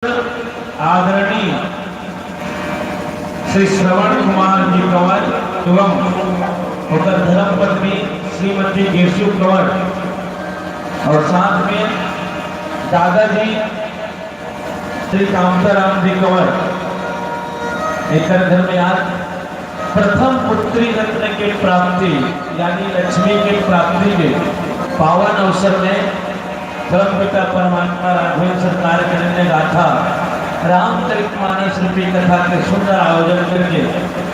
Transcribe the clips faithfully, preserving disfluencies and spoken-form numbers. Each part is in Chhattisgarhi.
आदरणीय श्री श्रवण कुमार जी कंवर एवं ओकर धर्म पत्नी श्रीमती गेसु कंवर और साथ में दादाजी श्री कामताराम जी कंवर, एकर घर में आज प्रथम पुत्री रत्न के प्राप्ति यानी लक्ष्मी के प्राप्ति के पावन अवसर में परम पिता परमात्मा राघवेंद्र सरकार के अनन्य गाथा रामचरित मानस रूपी कथा के सुंदर आयोजन करके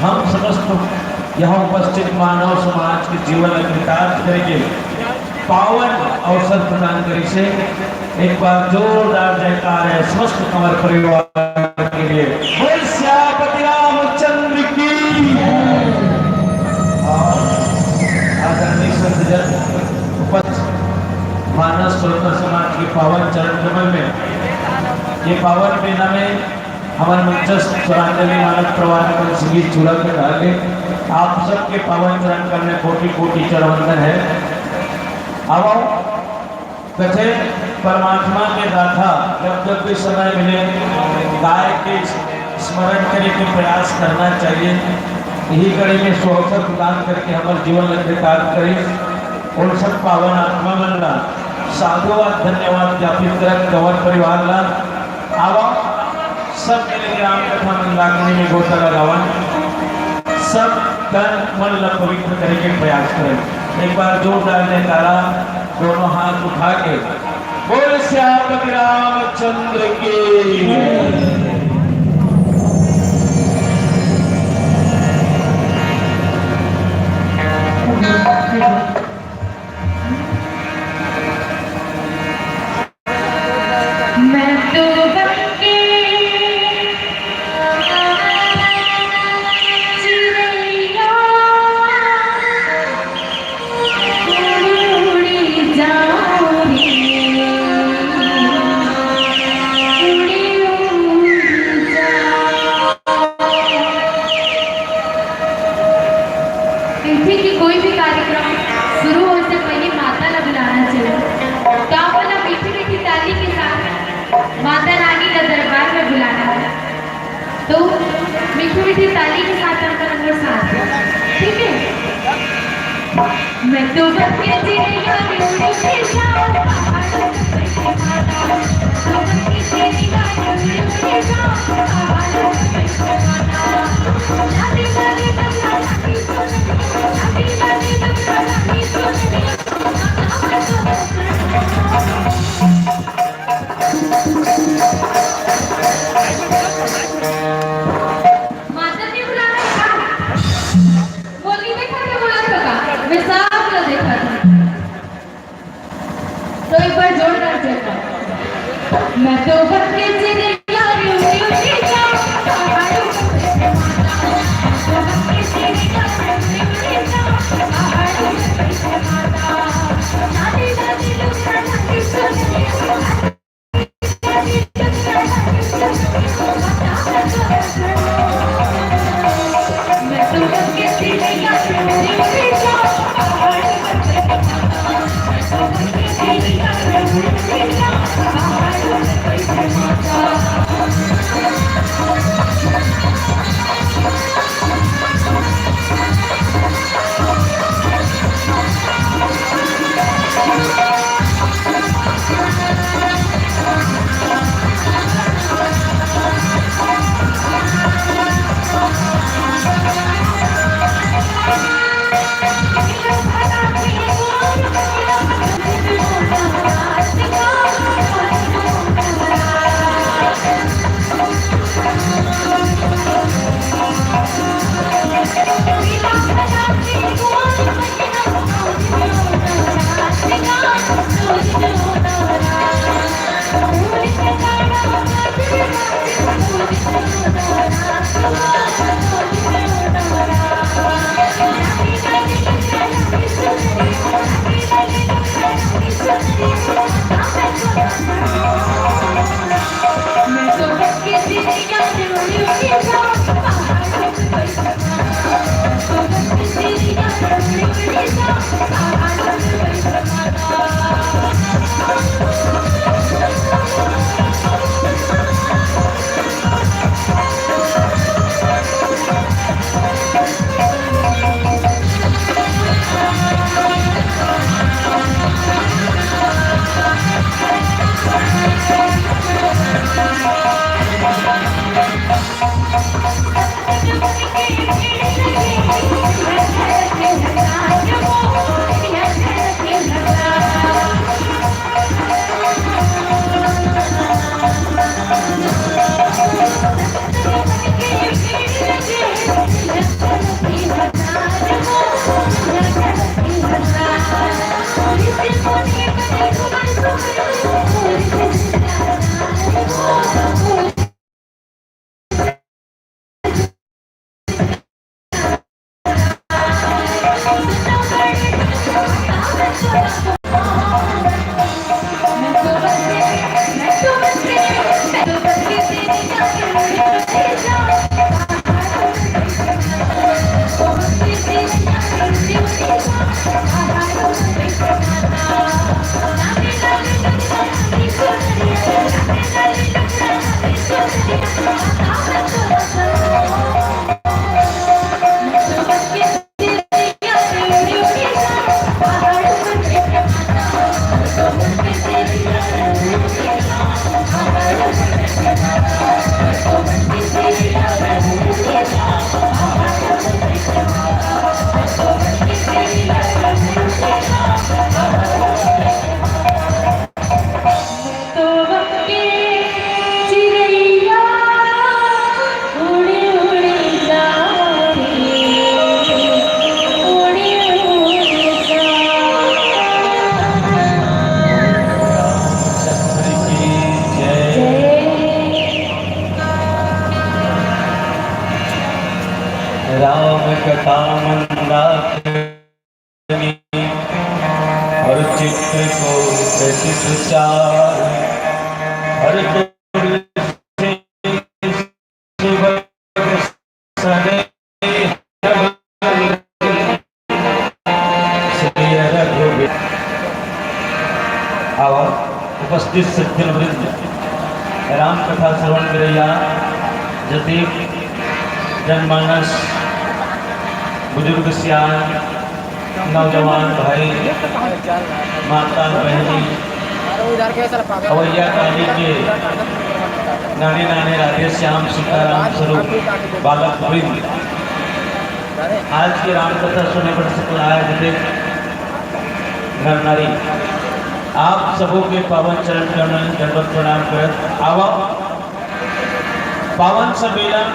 हम समस्त यहाँ उपस्थित मानव समाज के जीवन कृतार्थ करके पावन अवसर प्रदान करिस हे। एक बार जोरदार जयकार हे समस्त कंवर परिवार के लिए। बोल सियापति रामचंद्र की। और आदरणीय श्रद्धाजन उपस्थित मानस श्रोता समाज के पावन चरण कमल में ये पावन बेला में हमर मंचस्थ स्वरांजलि मानक प्रवाह नमन संगीत चूड़ा के डाल के आप सबके पावन चरण कमल में कोटि कोटि चरण वंदन हे। अब कथे परमात्मा के गाथा जब जब भी समय मिले गाय के स्मरण करे के प्रयास करना चाहिए। यही कड़ी में सो अवसर प्रदान करके हमर जीवन ल कृतार्थ करे। उन सब पावन आत्मा मन ला साधुवाद धन्यवाद ज्ञापित करत कंवर परिवार ला। आवा सब मिलके राम कथा मंदाकिनी में गोता लगावन। सब तन मन ला पवित्र करे के प्रयास करन। एक बार जोरदार जयकारा दोनों हाथ उठा के बोल सियापति रामचंद्र की। मैं तो बन के चिड़ैया उड़ी उड़ी जाऊं रे, उड़ी उड़ी जाऊं। कहिथे कि कोई भी कार्यक्रम शुरू होए से पहले माता ला बुलाना चाहिए। तो आप मन मीठी मीठी ताली के साथ माता रानी ला दरबार में बुलाना है। तो मीठी मीठी ताली के साथ आप मन मोर साथ, ठीक है? मैं तो बन के चिड़ैया उड़ उड़ के जाऊं, पहाड़ों पे बैठे माता। तो बन के चिड़ैया उड़ उड़ के जाऊं, पहाड़ों पे बैठे माता। लाली लाली डगरा लाली चुनरी, लाली लाली डगरा लाली चुनरी। माता जी बुला रहे हैं। बोली देखा था, बोला था का? मैं सब बोला देखा था। तो एक बार जोरदार जयकार। मैं तो बन के चिड़ैया उड़ी उड़ी जाऊं, पहाड़ों पे बैठे माता। मैं तो बन के चिड़ैया उड़ी उड़ी जाऊं, पहाड़ों पे बैठे माता। लाली लाली डगरा लाली चुनरी। राम कथा मंदाकिनी और चित्रकूट चित्रचार, हर दुर्ग से सुभग सने श्री रघुवीर। आवा, उपस्थित सज्जन वृंद, राम कथा श्रवण करैया जतेक जनमानस, बुजुर्ग सियान, नौजवान भाई, माता बहनी, अवैया काली के नाने नाने राधे श्याम सीताराम स्वरूप बालक वृंद, आज के रामकथा सुने बर सकलाय जतेक नर नारी, आप सबो के पावन चरण कमल में दंडवत प्रणाम करत आवा। पावन सम्मेलन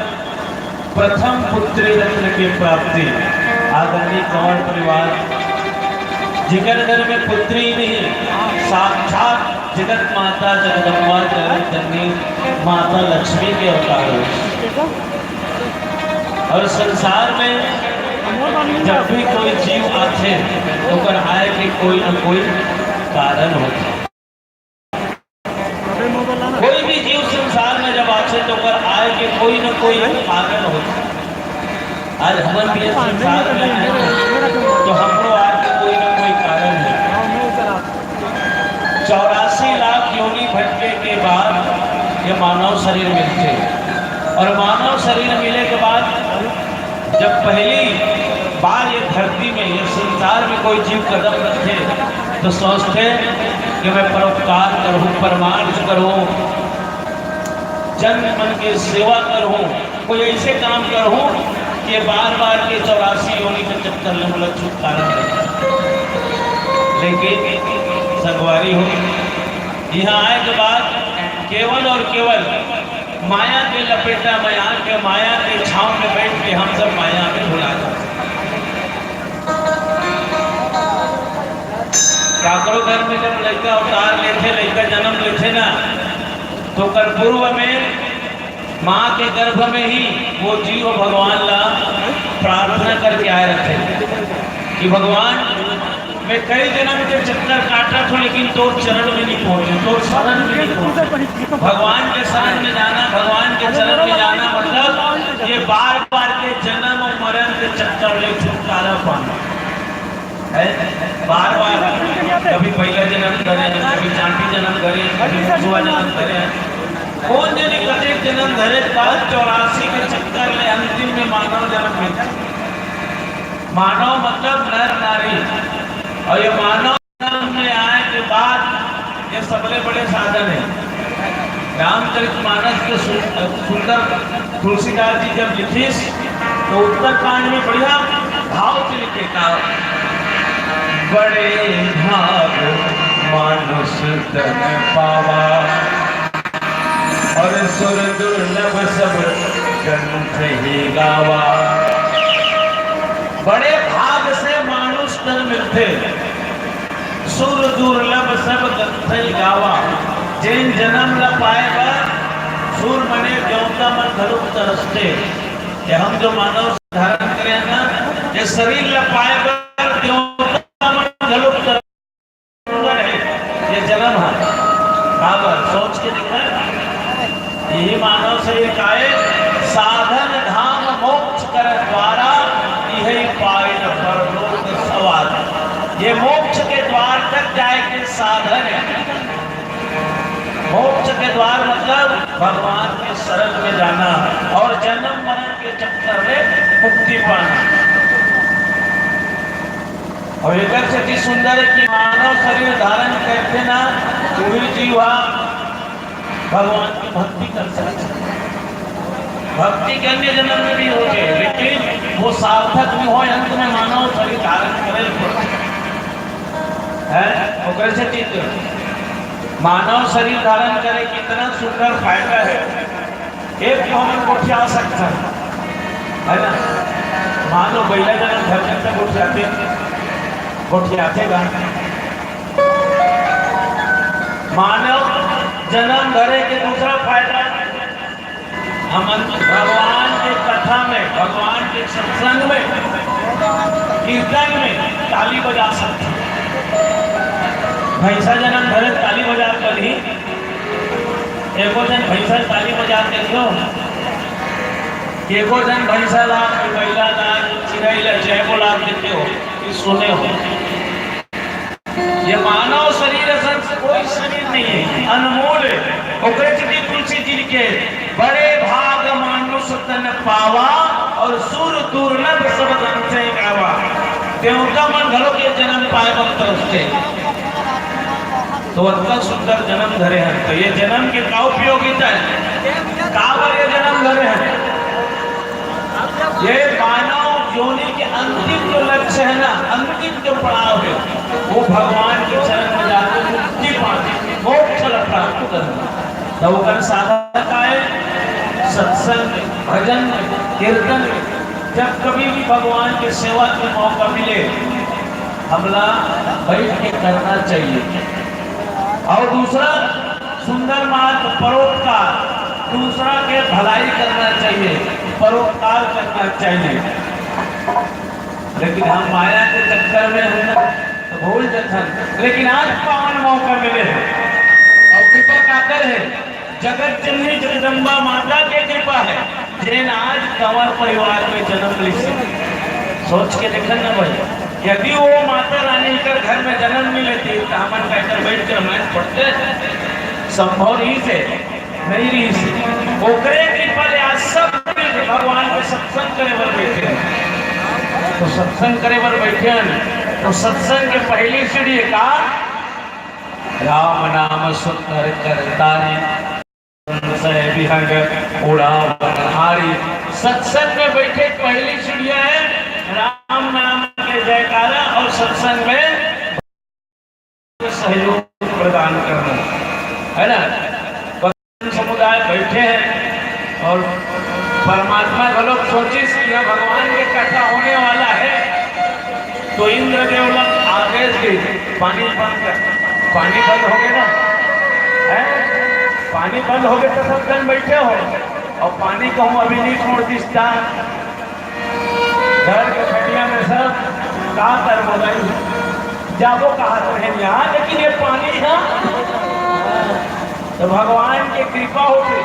प्रथम पुत्री रत्न के प्राप्ति, आदरणीय कंवर परिवार, जेकर घर में पुत्री नहीं, साक्षात जगत माता जगदम्बा जगत जननी माता लक्ष्मी के अवतार हो। और संसार में जब भी कोई जीव आथे, तो ओकर आए के कोई न कोई कारण होथे। कोई भी जीव संसार में जब आथे, तो ओकर आए के कोई न कोई कारण होथे। आज हमन भी संसार में आए, तो हमरो आए के कोई न कोई कारण है। चौरासी लाख योनि भटके के बाद ये मानव शरीर मिलथे, और मानव शरीर मिले के बाद जब पहली बार ये धरती में, ये संसार में कोई जीव कदम रखे, तो सोचथे कि मैं परोपकार करूँ, परमार्थ करूँ, जन मन के सेवा करूँ, कोई ऐसे काम करूँ कि बार बार के चौरासी योनि के चक्कर ले मोला छुटकारा मिले। लेकिन संगवारी हो, यहाँ आए के बाद केवल और केवल माया के लपेटा में आके, माया के छांव में बैठ के हम सब माया में भुला जाते। काकरो घर में जब लइका अवतार लेथे, लइका जन्म लेथे ना, तो ओकर पूर्व में माँ के गर्भ में ही वो जीव भगवान ला प्रार्थना करके आए रथे कि भगवान, मैं कई जन्म के चक्कर काटत हूँ, लेकिन तोर चरण में नहीं पहुँचे, तोर शरण में नहीं पहुँचे। भगवान के शरण में जाना, भगवान के चरण में जाना मतलब ये बार बार के जन्म और मरण के चक्कर ले छुटकारा पाना है। बार बार कभी पहला जन्म धरे, कभी चांटी जन्म धरे, कभी मुसवा जन्म धरे, कौन जने कतेक जन्म धरे, बाद चौरासी के चक्कर ले अंतिम में मानव जन्म मिलथे। मानव मतलब नर नारी, और ये मानव जन्म में आए के बाद ये सबले बड़े साधन है। रामचरित मानस के सु-, सुंदर तुलसीदास जी जब लिखिस, तो उत्तरकांड में बढ़िया भाव से लिखे का, बड़े भाग मानुष तन पावा, और सुर दुर्लभ सब ग्रंथ ही गावा। बड़े भाग से मानुष तन मिलथे, सुर दुर्लभ सब ग्रंथ ही गावा। जेन जन्म ल पाए बर सुर मने देवता मन घलो तरसथे। कि हम जो मानव धारण करे ना, ये शरीर ल पाए बर देवता मन घलो तरसथे। मानव शरीर काए, साधन धाम मोक्ष कर द्वारा, इहै पाइन परलोक सवार। ये मोक्ष के द्वार तक जाए के साधन है। मोक्ष के द्वार मतलब भगवान के शरण में जाना और जन्म मरण के चक्कर में मुक्ति पाना। और एकर सेती सुंदर है कि मानव शरीर धारण करथे ना, वही जीव हा भगवान की भक्ति कर सकथे। भक्ति के अन्य जन्म में भी होथे, लेकिन वो सार्थक नहीं हो, अंत में मानव शरीर धारण करे पड़थे। हैं? ओकरे सेती मानव शरीर धारण करे कितना सुंदर फायदा है। एक तो हमन गोठिया सकथन, है ना? मान लो बइला जन्म धरथे त गोठियाथे, गोठियाथे गा। मानव जन्म धरे के दूसरा फायदा, हमन भगवान के कथा में, भगवान के सत्संग में, कीर्तन में ताली बजा सकथन। भैंसा जन्म धरे ताली बजा करी, एको झन भैंसा ताली बजा देखो, एको झन भैंसा ला, बइला ला, चिरई ला जय बोला देते हो कि सुने हो। ये मानव शरीर असन कोई शरीर नहीं है, अनमोल है। ओकरे सेती तुलसी जी के बड़े भाग मानुष तन पावा और सुर दुर्लभ सब धन से गावा। देवता मन घलो के जन्म पाए बर तरसथे। तो अतना सुंदर जन्म धरे हैं, तो ये जन्म के का उपयोगिता है? काबर ये जन्म धरे हैं? ये मानव योनि के अंतिम जो लक्ष्य है ना, अंतिम जो पड़ाव है, वो भगवान के चरण में जाकर मुक्ति पाना, मोक्ष ला प्राप्त करना। तो ओकर साधन का है? सत्संग, भजन, कीर्तन। जब कभी भी भगवान के सेवा के मौका मिले, हमला बैठ के करना चाहिए। और दूसरा सुंदर मार्ग परोपकार, दूसरा के भलाई करना चाहिए, परोपकार करना चाहिए। लेकिन हम माया के चक्कर में हम तो भूल जथन। लेकिन आज पावन मौका मिले है और कृपा काकर है, जगत जननी जगदम्बा माता के कृपा है, जेन आज कंवर परिवार में जन्म लिस। सोच के देखन ना भाई, यदि वो माता रानी कर घर में जन्म नहीं लेती तो हमन का कर बैठ के रामायण पढ़ते, संभव नहीं थे, नहीं रही से। ओकरे कृपा ले आज सब मिलके भगवान के सत्संग करे बर बैठे हैं। तो सत्संग करे बर बैठे हैं, तो सत्संग के पहली सीढ़ी है का? राम नाम सुंदर करतारी, संशय विहग उड़ावन हारी। सत्संग में बैठे पहली सीढ़िया है राम नाम के जयकारा और सत्संग में सहयोग प्रदान करना, है ना? भक्त समुदाय बैठे हैं और परमात्मा घलो सोचिस कि यहाँ भगवान के कथा होने वाला है, तो इंद्रदेव ला आदेश दे, पानी बंद कर। पानी बंद हो गया ना, है? पानी बंद हो गया तो सब जन बैठे हो और पानी कहूँ अभी नहीं छोड़ दिसता। घर के खटिया में सब का कर बोलाई, जाबो कहा तो है यहाँ, लेकिन ये पानी यहाँ। तो भगवान के कृपा होथे,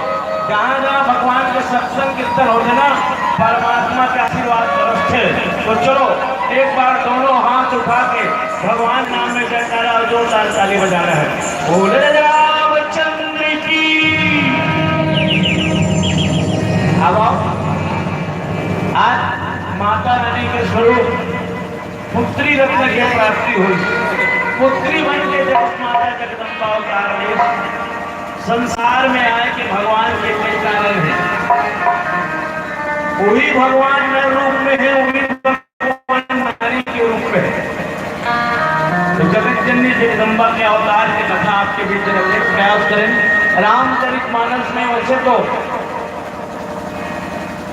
जहाँ जहाँ भगवान के सत्संग कीर्तन होथे ना, परमात्मा के आशीर्वाद बरसथे। तो चलो, एक बार दोनों हाथ उठा के भगवान नाम में जयकारा और जोरदार ताली बजाना है। बोले रामचंद्र की। अब आओ, आज माता रानी के स्वरूप पुत्री रत्न के प्राप्ति हुई। पुत्री बन के जगत माता जगदम्बा अवतार हुई। संसार में आए के भगवान के कई कारण है। वही भगवान नर रूप में है, वही भगवान नारी के रूप में है। तो जगत जननी जगदम्बा के अवतार की कथा आपके बीच रखने का प्रयास करें। रामचरित मानस में वैसे तो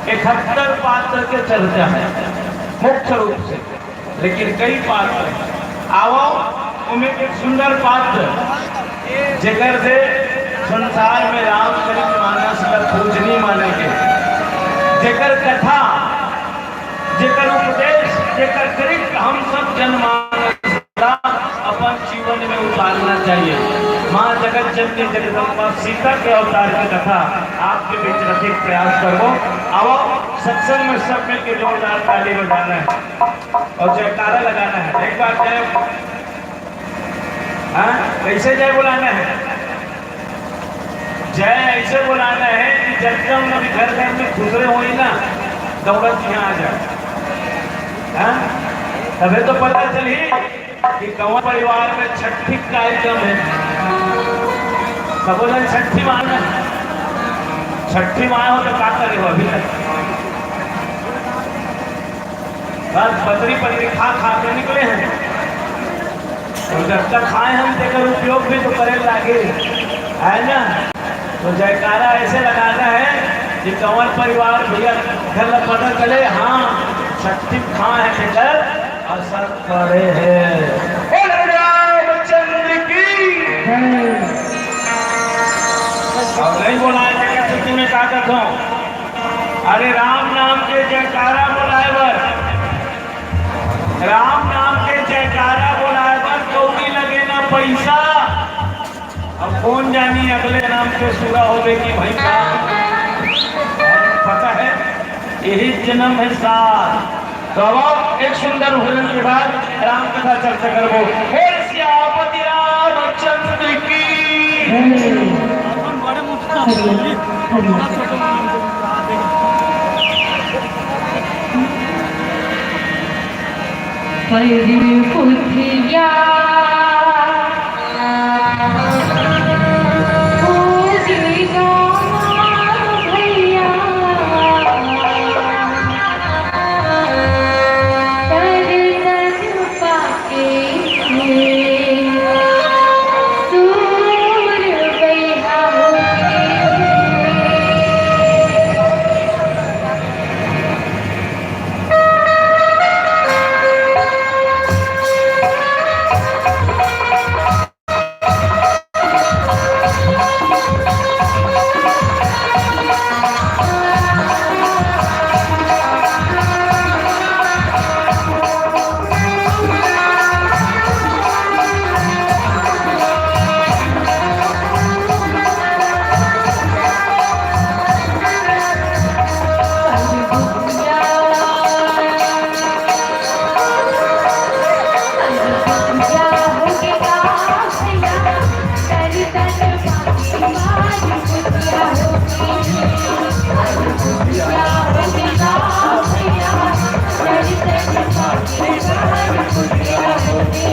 इकहत्तर पात्र के चर्चा है मुख्य रूप से, लेकिन कई पात्र हैं। आवो, उमें एक सुंदर पात्र, जेकर से संसार में रामचरित मानस का पूजनी माने के, जेकर कथा, जेकर उपदेश, जेकर चरित्र हम सब जनमानस ला अपन जीवन में उतारना चाहिए। माँ जगत जननी जगदम्बा सीता के अवतार की कथा आपके बीच रखे के प्रयास करबो। आओ, सत्संग में सब मिलके जोरदार ताली बजाना है और जयकारा लगाना है। एक बार जय, हाँ, कैसे जय बुलाना है? जय ऐसे बुलाना है कि जब जब नभी घर घर में खुसरे होई ना, दौड़त यहाँ आ जाए। हाँ? तबे तो पता चली कि कंवर परिवार में छठी कार्यक्रम है। सबो झन छठी माय ना, छठी माय हो तो का करे हो अभी तक? बस पतरी पतरी खा खा के निकले हैं। तो जब तक खाए हम, तेकर उपयोग भी तो करे लागे, है ना? तो जयकारा ऐसे लगाना है कि कंवर परिवार भैया घर ला पता चले, हाँ, छठी खाए है तेकर असर पड़े है। बोल रामचंद्र की। और नहीं बोला है, तेकर छुट्टी में का करता हूँ? अरे राम नाम के जयकारा बोलाए बर, राम नाम के जयकारा बोलाए बर कौड़ी लगे ना पैसा। अब कौन जानी अगले जन्म के सुरा होवे कि भाई साहब, पता है, यही जन्म है साथ। तो अब एक सुंदर भजन के बाद राम कथा चर्चा करबो। बोल सियापति रामचंद्र की। हरि हरि। परपुथिया पूजिनो भैया, परतन पाके सूर बइहा होगे।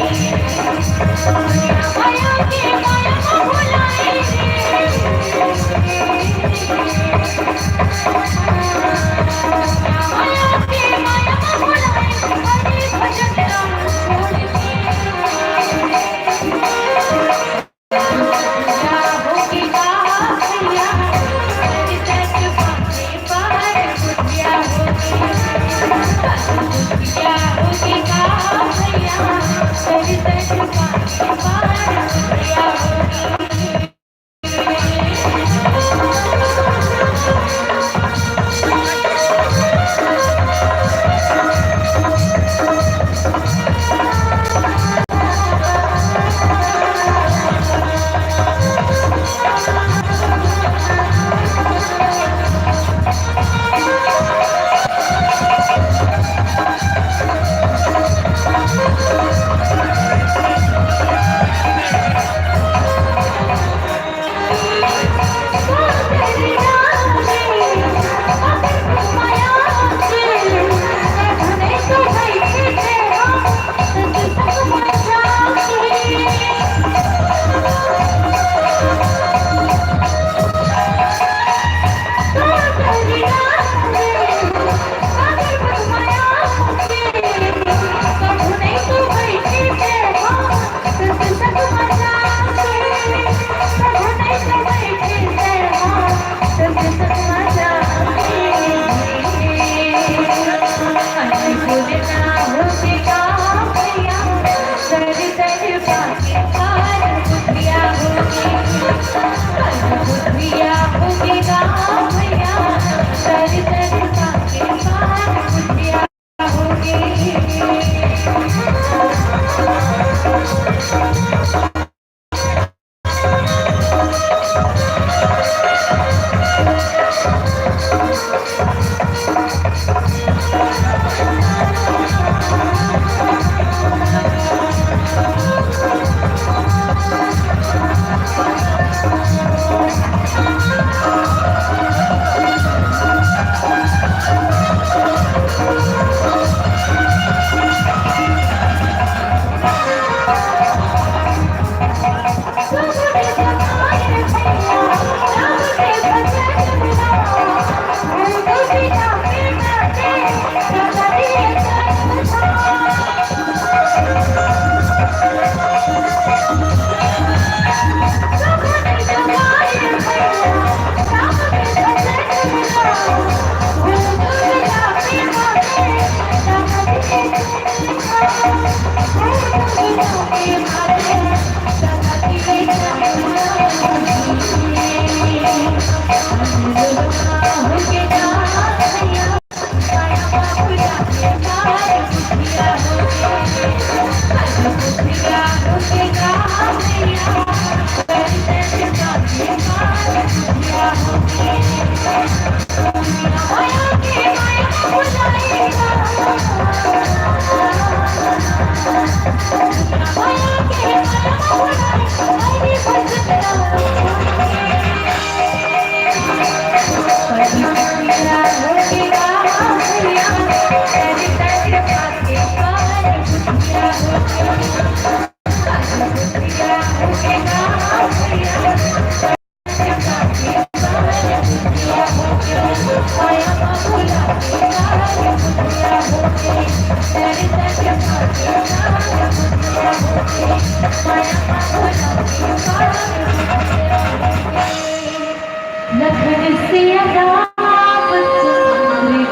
लखन सिया रामचंद्र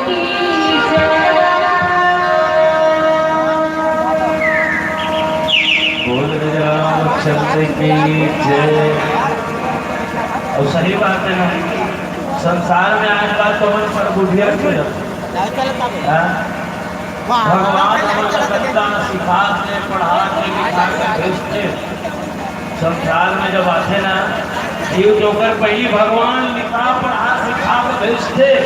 की जय। बोल रामचंद्र की जय। और सही बात है ना, संसार में आज बात तो मन पर बुधिया की, हाँ? भगवान हमन ला कतना सिखा के, पढ़ा के, लिखा के भेजथे। संसार में जब आथे ना, जीव तो ओकर पहिली भगवान लिखा, पढ़ा, सिखा के भेजथे,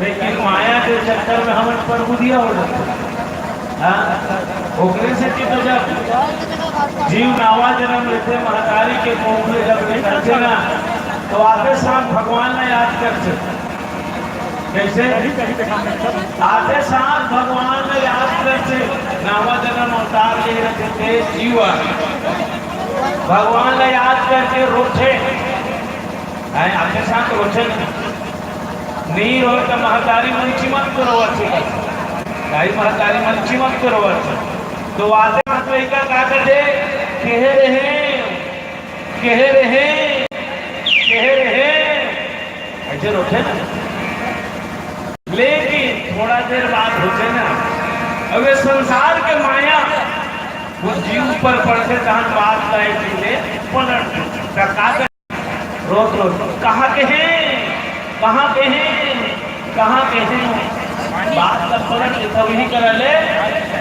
लेकिन माया के चक्कर में हमन परबुधिया हो जाथे। हाँ? ओकरे सेती तो जब जीव नावा जन्म लेथे, महतारी के कोख ले जब निकलथे ना, तो आते साथ भगवान ला याद करथे। कइसे? आते साथ भगवान ला याद करथे, नावा जन्म अवतार ले रथे ते जीव ह। भगवान ला याद करके रोथे। हैं, आते साथ रोथे नहीं। नहीं रोए तो महतारी मन चिमक के रोवत हे। दाई महतारी मन चिमक के रोवत हे। तो आते साथ लइका का कथे? कहे रहे, कहे रहे, कहे रहे। अइसे रोथे ना। लेकिन थोड़ा देर बाद होथे ना, अब ये संसार के माया वो जीव पर पड़थे, तहन बात ला एक दिन ले पलट देथे। का, का कर-, रोत रोत, "कहाँ के हैं? कहाँ के हैं? कहाँ के हैं?" बात ला पलट देथे, वही करा ले,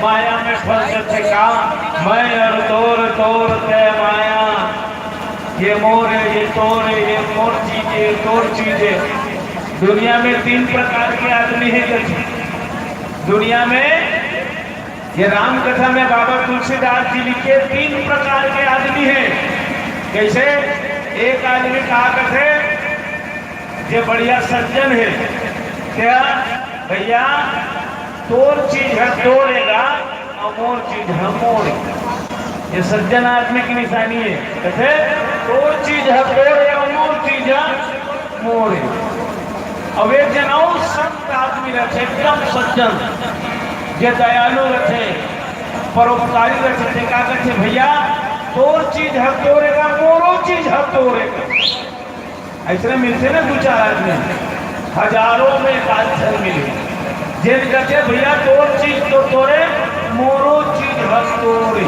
माया में फंस जाथे का, मैं और तोर, तोर ते माया। ये मोर है, ये तोर है, ये मोर चीज है, ये तोर चीज है। दुनिया में तीन प्रकार के आदमी हैं, कथे। दुनिया में, ये राम कथा में बाबा तुलसीदास जी लिखे, तीन प्रकार के आदमी हैं। कइसे? एक आदमी का कथे, जे बढ़िया सज्जन हे, कथे भैया, तोर चीज ह तोर ए गा, अउ मोर चीज ह मोर ए। ये सज्जन आदमी के निशानी हे। कथे, तोर चीज ह तोर ए, अउ मोर चीज ह मोर ए। अउ एक झन अउ संत आदमी रथे, एकदम सज्जन, जे दयालु रथे, परोपकारी रथे, ते का कथे, भैया, तोर चीज ह तोर ए गा, मोरो चीज ह तोर ए गा। अइसने मिलथे ना दू चार आदमी, हजारों में एक आध झन मिले, जेन कथे, "भैया, तोर चीज तो तोरे, मोरो चीज ह तोरे।"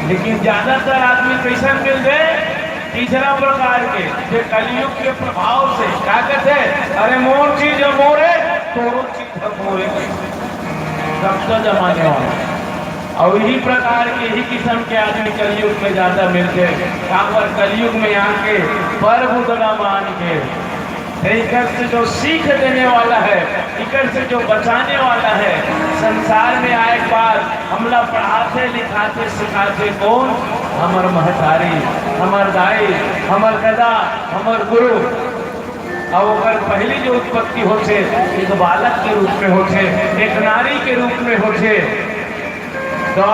लेकिन ज्यादातर आदमी कइसन मिलथे? तीसरा प्रकार के, जे कलयुग के प्रभाव से का कथे, "अरे, मोर चीज ह मोरे, तोरो चीज ह मोरे।" रक्त जमाने वाला। अउ इही प्रकार के, इही किसम के आदमी कलयुग में ज्यादा मिलथे। काबर कलयुग में आके परभु दगा मान के, इकर से जो सीख देने वाला है, इकर से जो बचाने वाला है, संसार में आए के बाद हमला पढ़ाथे, लिखाथे, सिखाथे कोन? हमर महतारी, हमर दाई, हमर ददा, हमर गुरु। अउ ओकर पहिली जो उत्पत्ति होथे, एक बालक के रूप में होथे, एक नारी के रूप में होथे। तो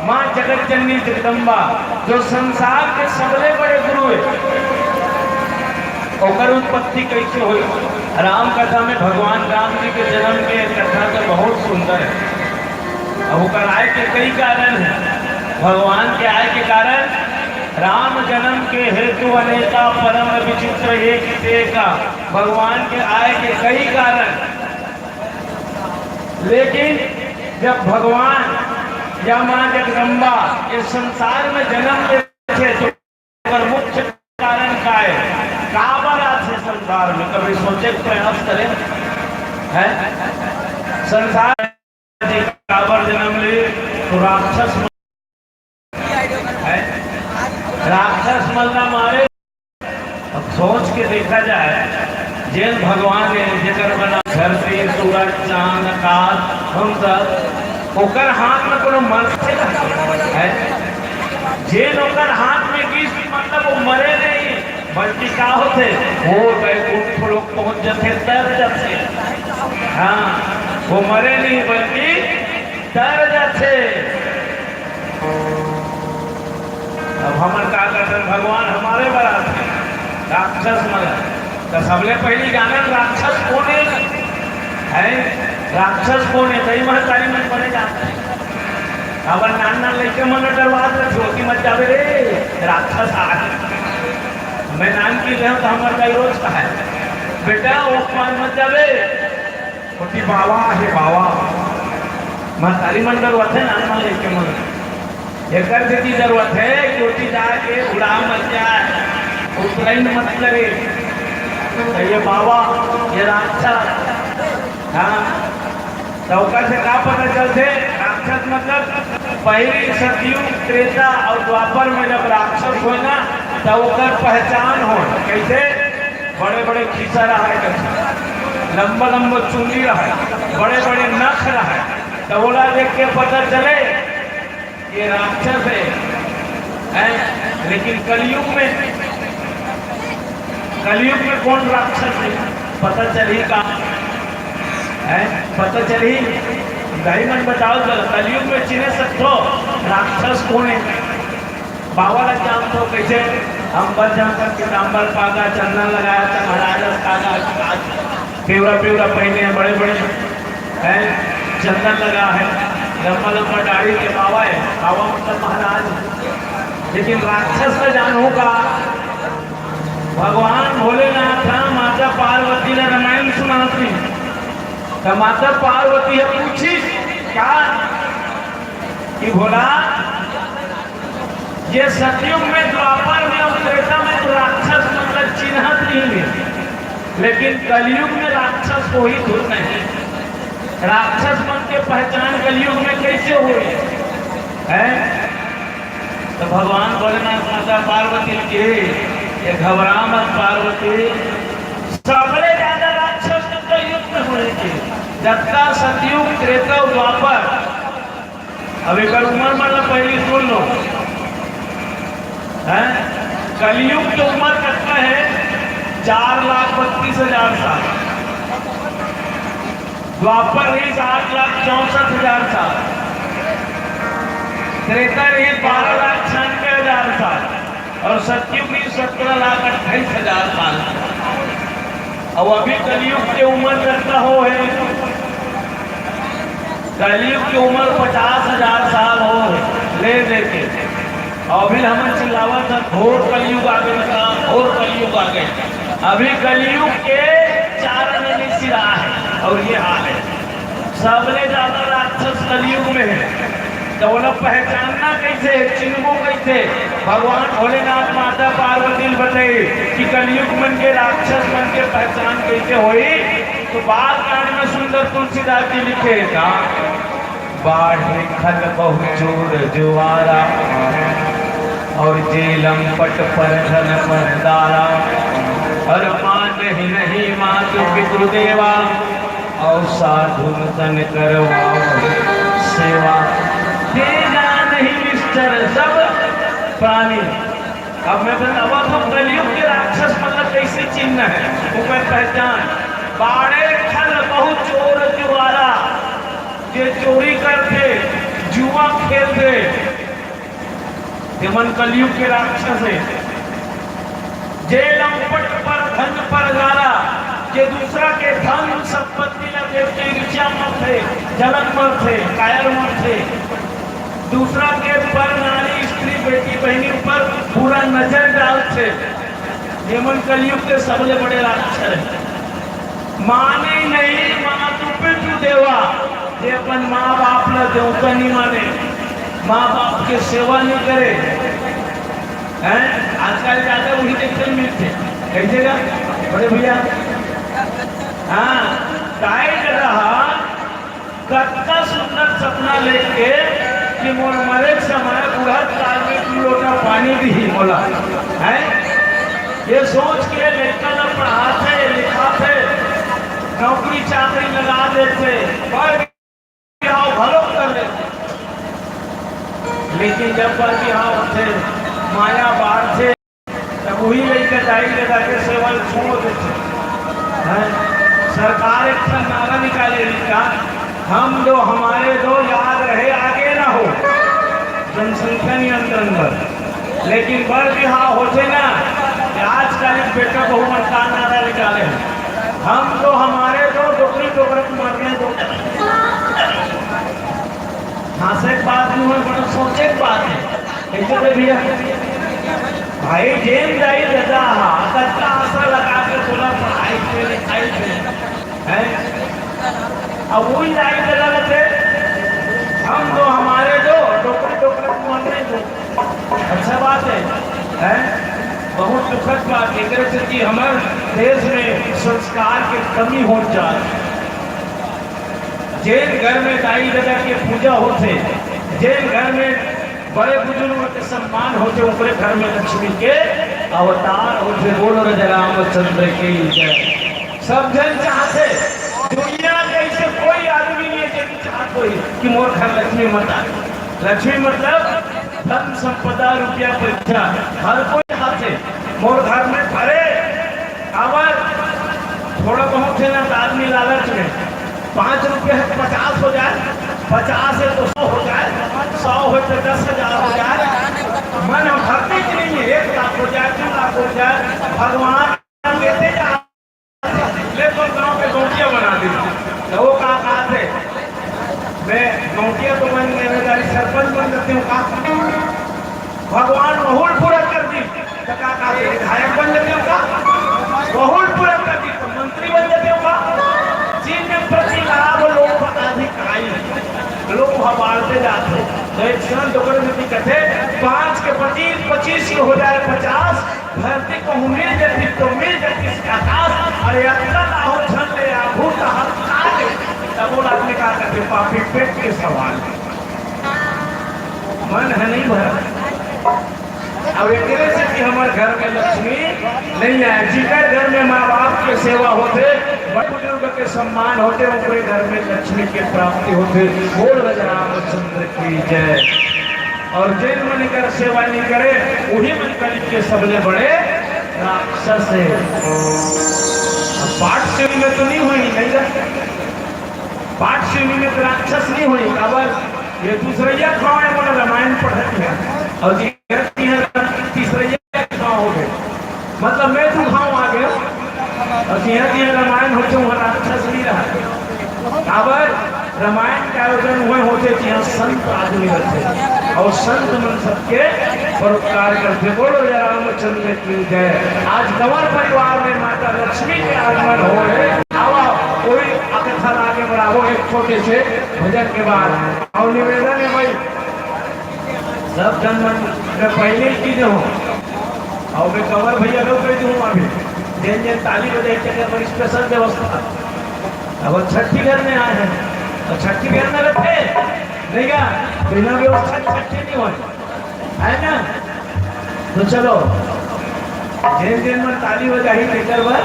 माँ जगत जननी जगदम्बा, जो संसार के सबले बड़े गुरु हे, ओकर उत्पत्ति कइसे होइस? राम कथा में भगवान राम जी के जन्म के कथा तो बहुत सुंदर हे। अब ओकर आय के कई कारण हे। भगवान के आय के कारण, राम जन्म के हेतु अनेका, परम विचित्र एक से एका। भगवान के आय के कई कारण, लेकिन जब भगवान या माँ जगदम्बा इस संसार में जन्म लेथे तो ओकर मुख्य कारण का है, काबर आथे संसार में, कभी सोचे के प्रयास करें? है संसार में काबर जन्म ले? तो राक्षस मन, है राक्षस मन ला मारे। अब सोच के देखा जाए, जेन भगवान है, जेकर बना धरती, सूरज, चांद, आकाश, हम सब, ओकर हाथ में कोनो मरथे है? जेन ओकर हाथ में गिस, मतलब वो मरे नहीं, बल्कि का होथे, वो बैकुंठ लोक पहुंच जथे, तर जथे। हाँ, वो मरे नहीं, बल्कि तर जथे। अब हमन का करथन, भगवान हमारे बर आथे, राक्षस मन। त सबले पहिली जानन राक्षस कोन हे? हैं? राक्षस कोन हे? दई महतारी मन बने जानथे। अब नान नान लइका मन डरवात रथे, "ओती मत जाबे रे, राक्षस आए।" मैं नान की रहे त हमर दाई रोज कहे, "बेटा, ओ पार मत जाबे।" ओती बावा हे, बावा। महतारी मन डरवाथे, नान नान लइका मन। एकर सेती डरवाथे कि ओती जाके उड़ा मत जाए, उतराई मत लगे। त ये बावा, ये राक्षस, हाँ, त ओकर से का पता चलथे? राक्षस मतलब पहिली सतयुग, त्रेता अउ द्वापर में जब राक्षस होय ना, त ओकर पहचान होय। कइसे? बड़े-बड़े खीसा रहय, लंबा-लंबा चुंदी रहय, बड़े-बड़े नख रहय, त ओला देख के पता चले ये राक्षस हे, हैं? लेकिन कलयुग में, कलयुग में कोन राक्षस हे, पता चलही का? हैं? पता चलही? दाई मन बताओ जरा, कलयुग में चिन्हे सकथो राक्षस कोन हे? बाबा ला जानथो कइसे? अंबर जंकर पीतांबर पागा, चंदन लगाया था महाराज का, पिवरा पिवरा पहिने हे, बड़े बड़े हैं, चंदन लगा है, लंबा लंबा दाढ़ी के बाबा है, बाबा मतलब महाराज। लेकिन राक्षस का जानहू का? भगवान भोलेनाथ ह माता पार्वती ला रामायण सुनात रहिस, त माता पार्वती ह पूछिस का कि भोला, ये सतयुग में, द्वापर में अउ त्रेता में तो राक्षस मन ला चिन्हत नहीं हे, लेकिन कलयुग में राक्षस होही धुन नहीं। राक्षस मन के पहचान कलयुग में कइसे होही? हैं? त भगवान भोलेनाथ माता पार्वती ल कहे, "ये घबरा मत पार्वती, सबले ज्यादा राक्षस तो कलयुग में होही।" जतका सतयुग, त्रेता, द्वापर, अब एकर उमर मन ला पहिली सुन लो। हैं? कलयुग के उमर कतना हे? चार लाख बत्तीस हजार साल। द्वापर रहिस आठ लाख चौसठ हजार साल। त्रेता रहिस बारह लाख छियानवे हजार साल। अउ सतयुग रहिस सत्रह लाख अट्ठाईस हजार साल। अउ अभी कलयुग के उमर कतना होहे? कलयुग के उमर पचास हजार साल होहे, ले दे के। अउ अभी हमन चिल्लावत हन, "घोर कलयुग आ गे, घोर कलयुग आ गे।" अभी कलयुग के चार आना नइ सिरा हे, अउ ये हाल हे। सबले ज्यादा राक्षस कलयुग में हे, त ओला पहचानना कइसे हे, चिन्हबो कइसे? भगवान भोलेनाथ माता पार्वती ल बताइस कि कलयुग मन के, राक्षस मन के पहचान कइसे होही? तो बाल कांड में सुंदर तुलसीदास जी लिखे हे का, "बाढ़े खल बहु चोर जुआरा, अउ जे लंपट पर धन पर दारा, अउ मानहि नहीं मातु पितु देवा, अउ साधु तन करवावत सेवा।" ते जानहि निश्चर सब प्राणी। अब मैं बतावत हूँ, कलयुग के राक्षस मन ला कइसे चिन्हना हे, ओकर पहचान। "बाढ़े खल बहु चोर जुआरा", जे चोरी करथे, जुआ खेलथे, तेमन कलयुग के राक्षस हे। "जे लंपट पर धन पर गारा", जे दूसरा के धन संपत्ति ला देख के ईर्ष्या मरथे, जलन मरथे, कायर मरथे। दूसरा के पर नारी, स्त्री, बेटी, बहिनी ऊपर बुरा नजर डालथे। ये मन कलयुग के सबले बड़े राक्षस हे। "मानहि नहीं मातु पितु देवा", जे अपन माँ बाप ला देवता नहीं माने, माँ बाप के सेवा नहीं करे, हैं? आजकल ज्यादा वही देखने मिलते। कैसे का? बड़े भैया, हाँ, दाई ददा कतना सुंदर सपना लेके कि मोर मरे के समय बुढ़त काल में दू लोटा पानी दिही मोला, हैं? ये सोच के लइका ला पढ़ाथे, लिखाथे, नौकरी चाकरी लगा देथे, पढ़ बिहाव घलो कर लेथे। लेकिन जब बर बिहाव होथे, माया बाढ़थे, तब वही लइका दाई ददा के सेवा ल छोड़ देथे। हैं? सरकार एक ठन नारा निकाले रहिस का, "हम दो हमारे दो, याद रहे आगे ना हो।" जनसंख्या नियंत्रण बर। लेकिन बर बिहाव होथे ना, कि आजकल एक बेटा बहू मन का नारा निकाले हे, "हम दो हमारे दो, डोकरी डोकरा के मरने दो।" हाँसे के बात नहीं है, बड़ा सोचे के बात है। कैसे रे भैया? भाई, जेन दाई ददा हा, कतका आशा लगा के तोला पढ़ाई से, लिखाई से, हैं? अब वही दाई ददा रहते, "हम दो हमारे दो, डोकरी डोकरा के मरने दो।" अच्छा बात है, हैं? बहुत दुखद बात है। एकरे से कि हमर देश में संस्कार के कमी हो जात। जेन घर में दाई ददा के पूजा होथे, जेन घर में बड़े बुजुर्ग के सम्मान होथे, ओकरे घर में लक्ष्मी के अवतार होथे। बोलो राजा रामचंद्र की जय। सब झन चाहथे, दुनिया के ऐसे कोई आदमी नहीं है जो चाहत होही कि मोर घर लक्ष्मी मत आए। लक्ष्मी मतलब धन संपदा, रुपया पैसा, हर कोई चाहथे मोर घर में भरे। काबर? थोड़ा बहुत है ना, तो आदमी लालच में, पाँच रुपये है तो पचास हो जाए, पचास है तो सौ हो जाए, सौ है तो दस हजार हो जाए। मन हम भरते कि नहीं है, एक लाख हो जाए, दो लाख हो जाए, भगवान देते जा। ले तो गांव के गौंटिया बना दी, तो वो का कहा थे, मैं गौंटिया तो बन, मैं सरपंच बन जाती हूँ का? भगवान वहू ल पूरा कर दी, तो का कहा थे, विधायक बन जाते हो का? वहू ल पूरा कर दी, तो मंत्री बन जाते हो का? जिन प्रति लाभ लोभ अधिकारी, लोभ बाढ़ते जाते। तो एक संत ओकर में भी कथे, पाँच के पच्चीस, पच्चीस के हो जाए पचास, धरती कहूँ मिल जाती तो मिल जाती आकाश। अरे अतना लाहौर झन ले आघू तहत काज, तब वो आदमी का कहते, पापी पेट के सवाल, मन है नहीं भरा। अब एकरे से कि हमर घर में लक्ष्मी नहीं आए। जिकर घर में माँ बाप के सेवा होथे, बड़ बुजुर्ग के सम्मान होथे, ओकरे घर में लक्ष्मी के प्राप्ति होथे। बोल राजा रामचंद्र की जय। और जेन मन एकर सेवा नहीं करे, वही मन कलयुग के सबले बड़े राक्षस है। अब पाठ सेवी में तो नहीं होई, नहीं ना? पाठ सेवी में तो राक्षस नहीं होई। काबर? ये दूसरैया ठाव है, बोला रामायण पढ़त है। और जी तीसरैया ठाव हो गए, मतलब मैं तू ठाव आ गया। और जिया जिया रामायण होथे, वहाँ राक्षस नहीं रहा। काबर? रामायण के आयोजन हुए होथे, जिहाँ संत आदमी रहते और संत मन सबके परोपकार करथे। बोलो जय रामचंद्र की जय। आज कंवर परिवार में माता लक्ष्मी के आगमन हो रहे। आवा, कोई अकथा आगे बढ़ावो एक छोटे से भजन के बाद। और निवेदन है भाई, सब जन मन में पहले ही चीज हो, और मैं कंवर भैया लोग कह दूँ अभी, जेन जेन ताली बजाई के अगर स्पेशल व्यवस्था, अब छठी घर में आए हैं, और छठी घर में रखे, नहीं क्या? बिना व्यवस्था के छठी नहीं होए, है ना? तो चलो, जेन जेन मन ताली बजाही तेकर बर,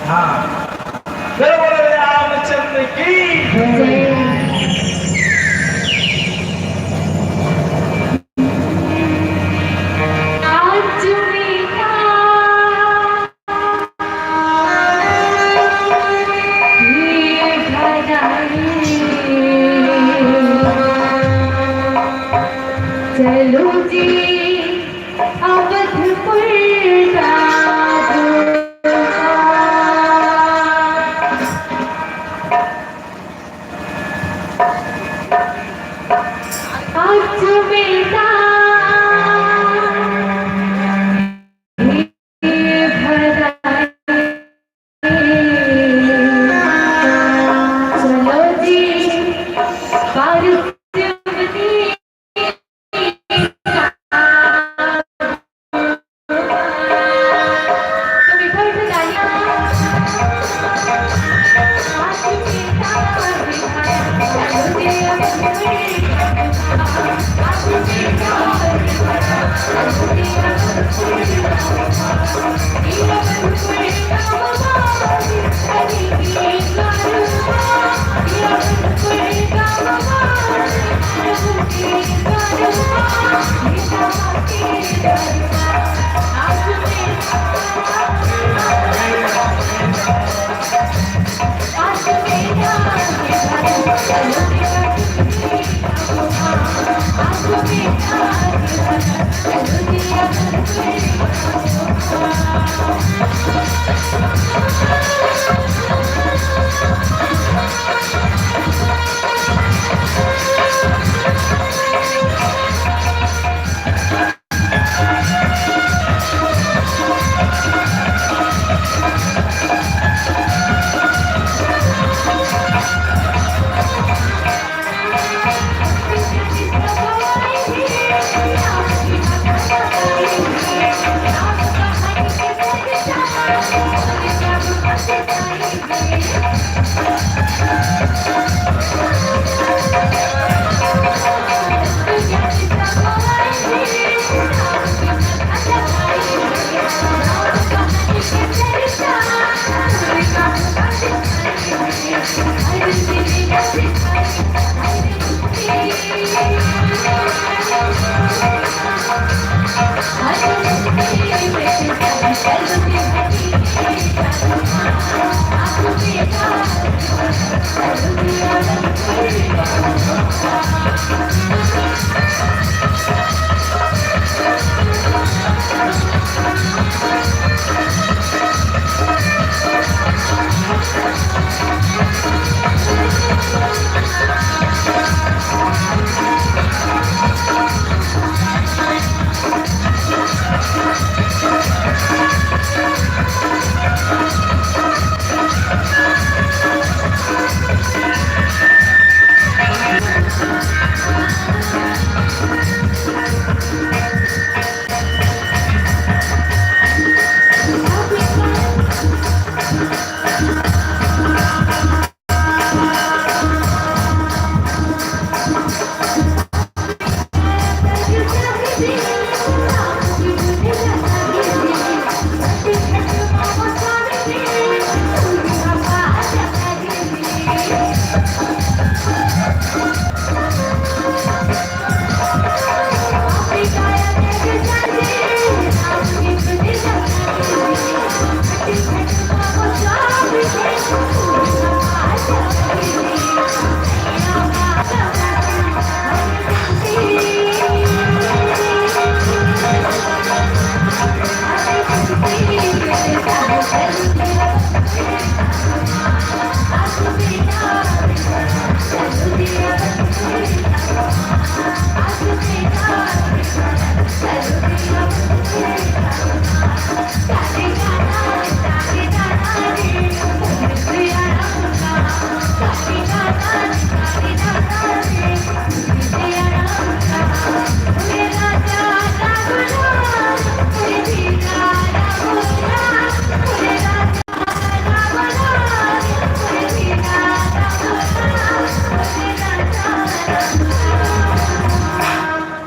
हाँ, चलो बोलो रामचंद्र की। जय। आज मेरा ये भजन। चलो जी, अवधपुर का दूल्हा।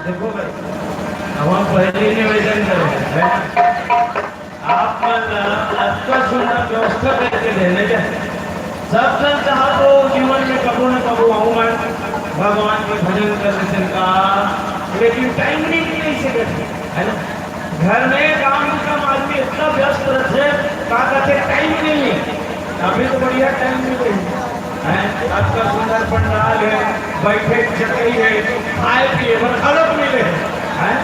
देखो भाई, हमार पहली निवेदन करो, हैं? आप मन ला अतका सुंदर व्यवस्था करके देने का, सब जन चाहत हो जीवन में कबो न कबो आहूं मैं, भगवान के भजन कर लेते का, लेकिन टाइम नहीं मिले इसे करके, है ना? घर में काम में काम आदमी इतना व्यस्त रहते, का कहते टाइम नहीं है। अभी तो बढ़िया टाइम मिले हैं, अतका सुंदर पंडाल है, बैठे चटई है, खाए पिए बर घलोक मिले हैं।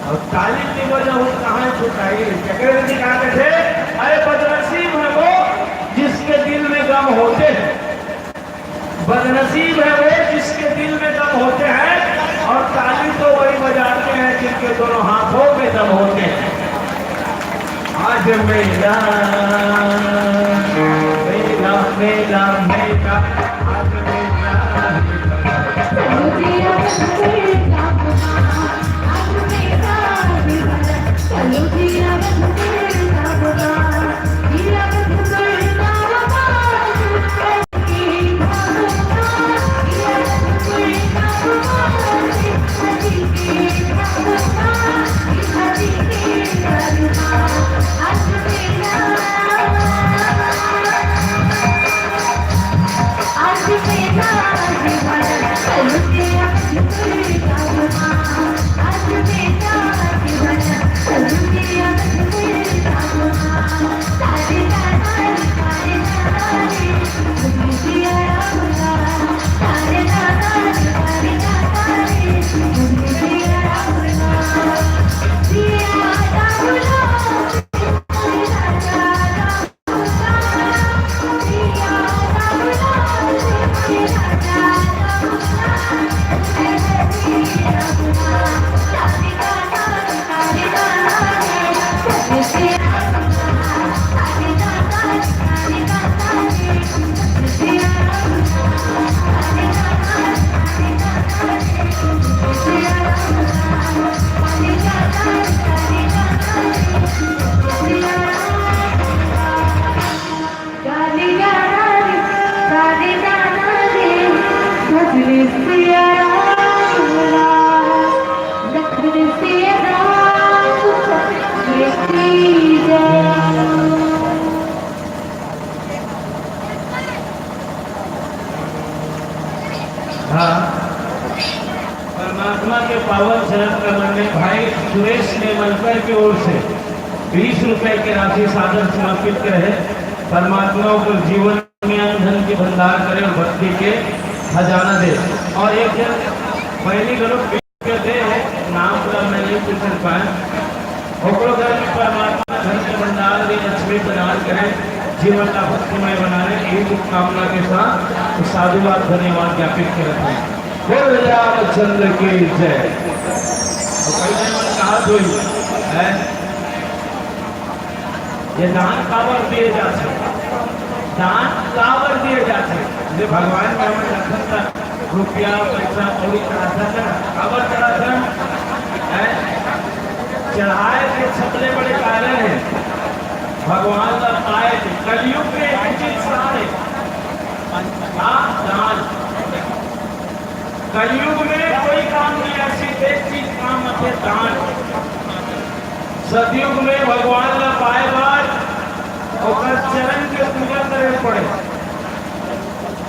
अउ ताली नहीं बजाहू त कहाँ छुटाही? एकरे सेती का कथे, अरे बदनसीब है वो जिसके दिल में गम होते हैं। बदनसीब है वो जिसके दिल में दम होते हैं, और ताली तो वही बजाते हैं जिनके दोनों हाथों में दम होते हैं। आज मेला, मेला, मेला, मेला, आज मेला। के राशि सादर समर्पित करे हे। परमात्मा ओकर जीवन में अन्न धन के भंडार करे और भक्ति के खजाना दे। और एक जन पहली गलत के दे हे, नाम पूरा मैं नहीं पूछ पाए। ओकरो घर में परमात्मा धन के भंडार दे, लक्ष्मी प्रदान करे, जीवन ला भक्तिमय बनावे, यही शुभकामना के साथ साधुवाद, धन्यवाद ज्ञापित करत हे। बोल रामचंद्र की जय। और कई जन मन कहा धोई है, ये दान काबर दिए जाथे? दान काबर दिए जाथे? ये भगवान के हमन रखन तक रुपया, पैसा, कौड़ी चढ़ाथन ना, काबर चढ़ाथन? हैं? चढ़ाए के सबले बड़े कारण हे भगवान ला पाए के। कलयुग में एक चीज सार हे, का? दान। कलयुग में कोई काम नहीं, ऐसी एक चीज काम आथे, दान। सतयुग में भगवान ला पाए बर ओकर चरण के पूजा करे पड़े।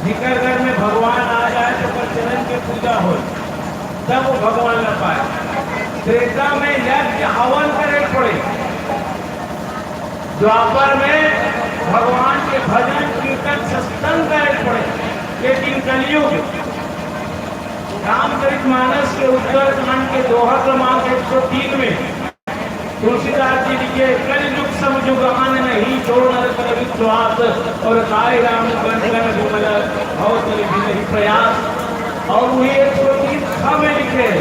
जेकर घर में भगवान आ जाए तो ओकर चरण के पूजा हो, तब वो भगवान ला पाए। त्रेता में यज्ञ हवन करे पड़े, द्वापर में भगवान के भजन कीर्तन सत्संग करे पड़े। लेकिन कलयुग, रामचरित मानस के उत्तर कांड के दोहा क्रमांक एक सौ तीन में तुलसीदास जी लिखे, "कलि जुग सम जुग आन नहीं, जो नर कर विश्वास, और काय राम कंचन विमल, भव जल बिनहि प्रयास।" और वही एक सौ तीन ख में लिखे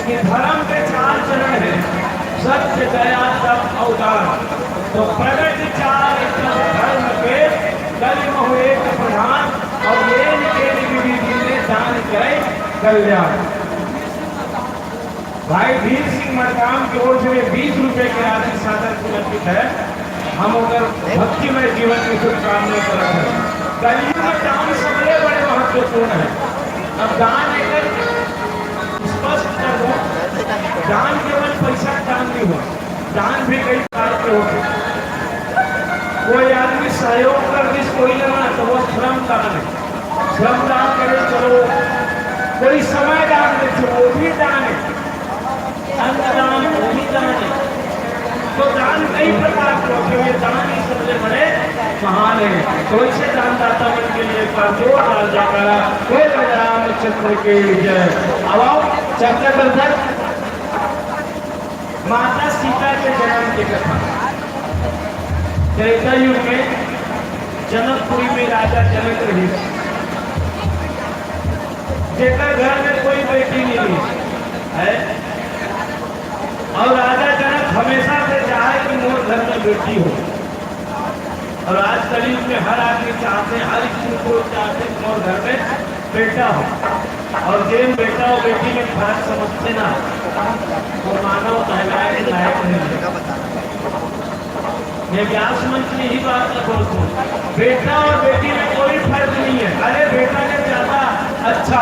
कि धर्म के चार चरण हे, सत्य, दया, तप और दान। तो प्रगति चाल तब धर्म के, कलि महु एक प्रधान, और येन केन विधि दीन्हे, दान करे कल्याण। भाई धीर सिंह मरकाम के ओर से ये बीस रुपए की राशि सादर समर्पित हे। हम ओकर भक्तिमय जीवन की शुभकामना करत हन। कलयुग में दान सबले बड़े महत्वपूर्ण हे। अब दान एकर स्पष्ट कर दूं, दान केवल पैसा के दान नहीं हो, दान भी कई प्रकार के होथे। कोई आदमी सहयोग कर दिस कोई ला ना, तो वो श्रम दान हे। श्रम दान करे, चलो, कोई समय दान दे, वो भी दान हे। अन्न दान, वो भी दान हे। तो दान कई प्रकार के होथे, ये दान ही सबले बड़े महान हे। तो ऐसे दानदाता मन के लिए एक बार जोरदार जयकारा। बोल रामचंद्र की जय। अब आओ, चर्चा करथन। माता सीता के जन्म के कथा। त्रेता युग में जनकपुरी में राजा जनक रहिस, जेकर घर में कोई बेटी नहीं रहिस हे। और राजा जनक हमेशा से चाहे कि मोर घर में बेटी हो। और आज कलयुग में हर आदमी चाहथे, हर स्त्री पुरुष चाहथे कि मोर घर में बेटा हो। और जेन बेटा और बेटी में फर्क समझथे ना, वो मानव कहलाए के लायक नहीं हे। मैं व्यास मंच में ही बात ला बोलत हूँ, बेटा और बेटी में कोई फर्क नहीं हे। अरे, बेटा ले ज्यादा अच्छा,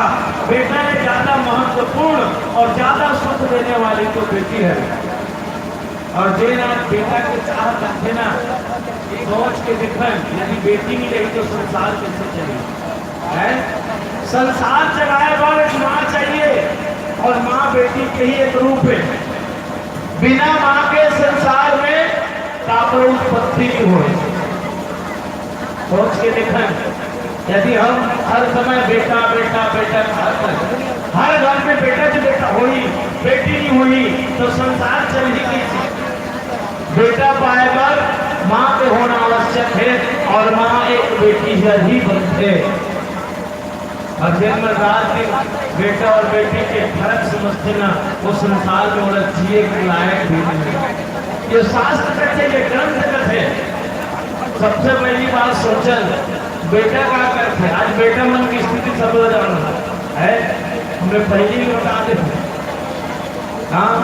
बेटा ले ज्यादा महत्वपूर्ण और ज्यादा सुख देने वाली तो बेटी हे। और जेन आज बेटा के चाह रखे ना, सोच के देखन, यदि बेटी नहीं रही तो संसार कैसे चलेगा? हैं? संसार चलाए बर एक माँ चाहिए, और माँ बेटी के ही एक रूप हे। बिना माँ के संसार में काबर उत्पत्ति नहीं होय। सोच के देखन, यदि हम हर समय बेटा, बेटा, बेटा, हर, हर घर में बेटा जी बेटा होही, बेटी नहीं होही, तो संसार चलही कैसे? बेटा पाए बर माँ के होना आवश्यक हे, और माँ एक बेटी जर ही बनथे। और जेन मन रात दिन बेटा और बेटी के फर्क समझथे ना, वो संसार में ओला जिए के लायक भी नहीं हे। ये शास्त्र कथे, ये ग्रंथ कथे। सबसे पहली बात सोचन, बेटा का करथे? आज बेटा मन की स्थिति सब ला जानना हे, हमने पहले ही बता दे। हाँ,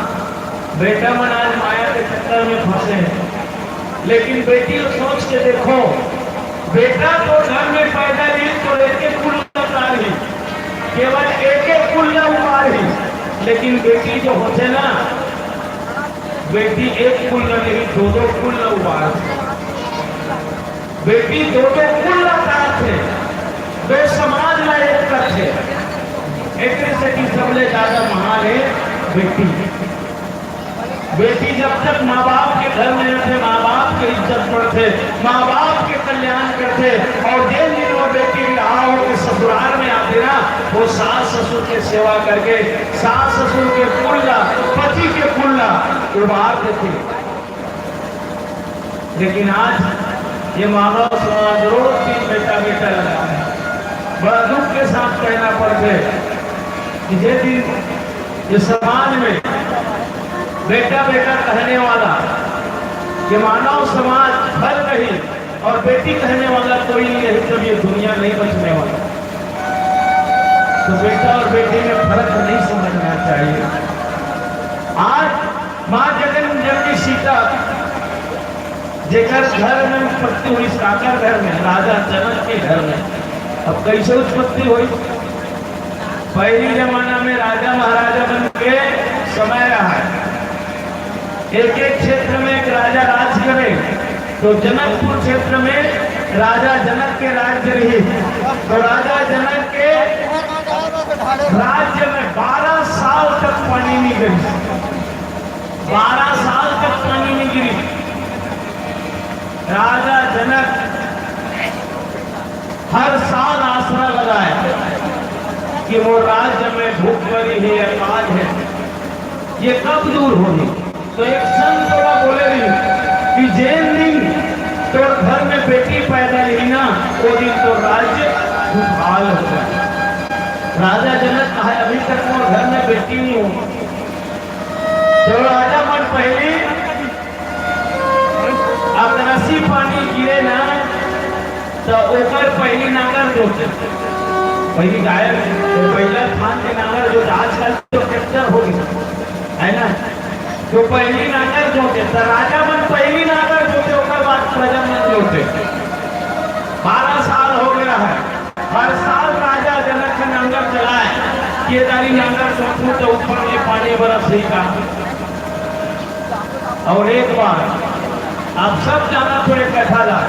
बेटा मन आज माया के चक्कर में फंसे हे, लेकिन बेटी ला सोच के देखो, बेटा तो घर में पैदा नहीं तो एक एक कुल ला तारही, केवल एक एक कुल ला उबारही, लेकिन बेटी जो होथे ना, बेटी एक कुल ला नहीं, दो दो कुल ला उबारथे। बेटी दो दो कुल ला तारथे, दो समाज ला एक करथे। एकरे सेती सबले ज्यादा महान हे बेटी। बेटी जब तक माँ बाप के घर में रहिथे, माँ बाप के इज्जत बढ़थे, माँ बाप के कल्याण करथे। और जेन दिन वो बेटी बिहाव होके ससुराल में आथे ना, वो सास ससुर के सेवा करके, सास ससुर के कुल ला, पति के कुल ला उबार देथे। लेकिन आज ये मानव समाज रोज दिन बेटा बेटा लगा है। बड़ा दुख के साथ कहना पड़थे कि जे दिन ये समाज में बेटा बेटा कहने वाला ये मानव समाज फल नहीं और बेटी कहने वाला कोई नहीं रही, तब ये दुनिया नहीं बचने वाला। तो बेटा और बेटी में फर्क नहीं समझना चाहिए। आज माँ जगन जननी सीता जेकर घर में उत्पत्ति हुई, काकर घर में, राजा जनक के घर में। अब कैसे उत्पत्ति हुई? पहली जमाना में राजा महाराजा बन के समय रहा है, एक एक क्षेत्र में एक राजा राज करे, तो जनकपुर क्षेत्र में राजा जनक के राज्य रही, तो राजा जनक के राज्य में बारह साल तक पानी नहीं गिरी, बारह साल तक पानी नहीं गिरी। राजा जनक हर साल आसरा लगाए कि वो राज्य में भूखमरी है, अकाल है, ये कब दूर होही? तो एक संत ओला बोले रही कि जेन दिन तोर घर में बेटी पैदा रही ना, वो दिन तोर राज्य खुशहाल हो जाए। राजा जनक कहा, अभी तक मोर घर में बेटी नहीं हो। तो राजा मन पहली अकरसी पानी गिरे ना, तो ओकर पहली नांगर जोते। पहली गाय, पहला थान के नांगर जोते, आजकल तो ट्रैक्टर हो गया, है ना? तो पहली नांगर जोते, तो राजा मन पहली नांगर जोते, ओकर बाद प्रजा मन जोते। बारह साल हो गया है, हर साल राजा जनक के नांगर चलाए, ये दारी नांगर जोतू तो ऊपर में पानी बरस ही का। और एक बार आप सब जाना तो एक कथा ला,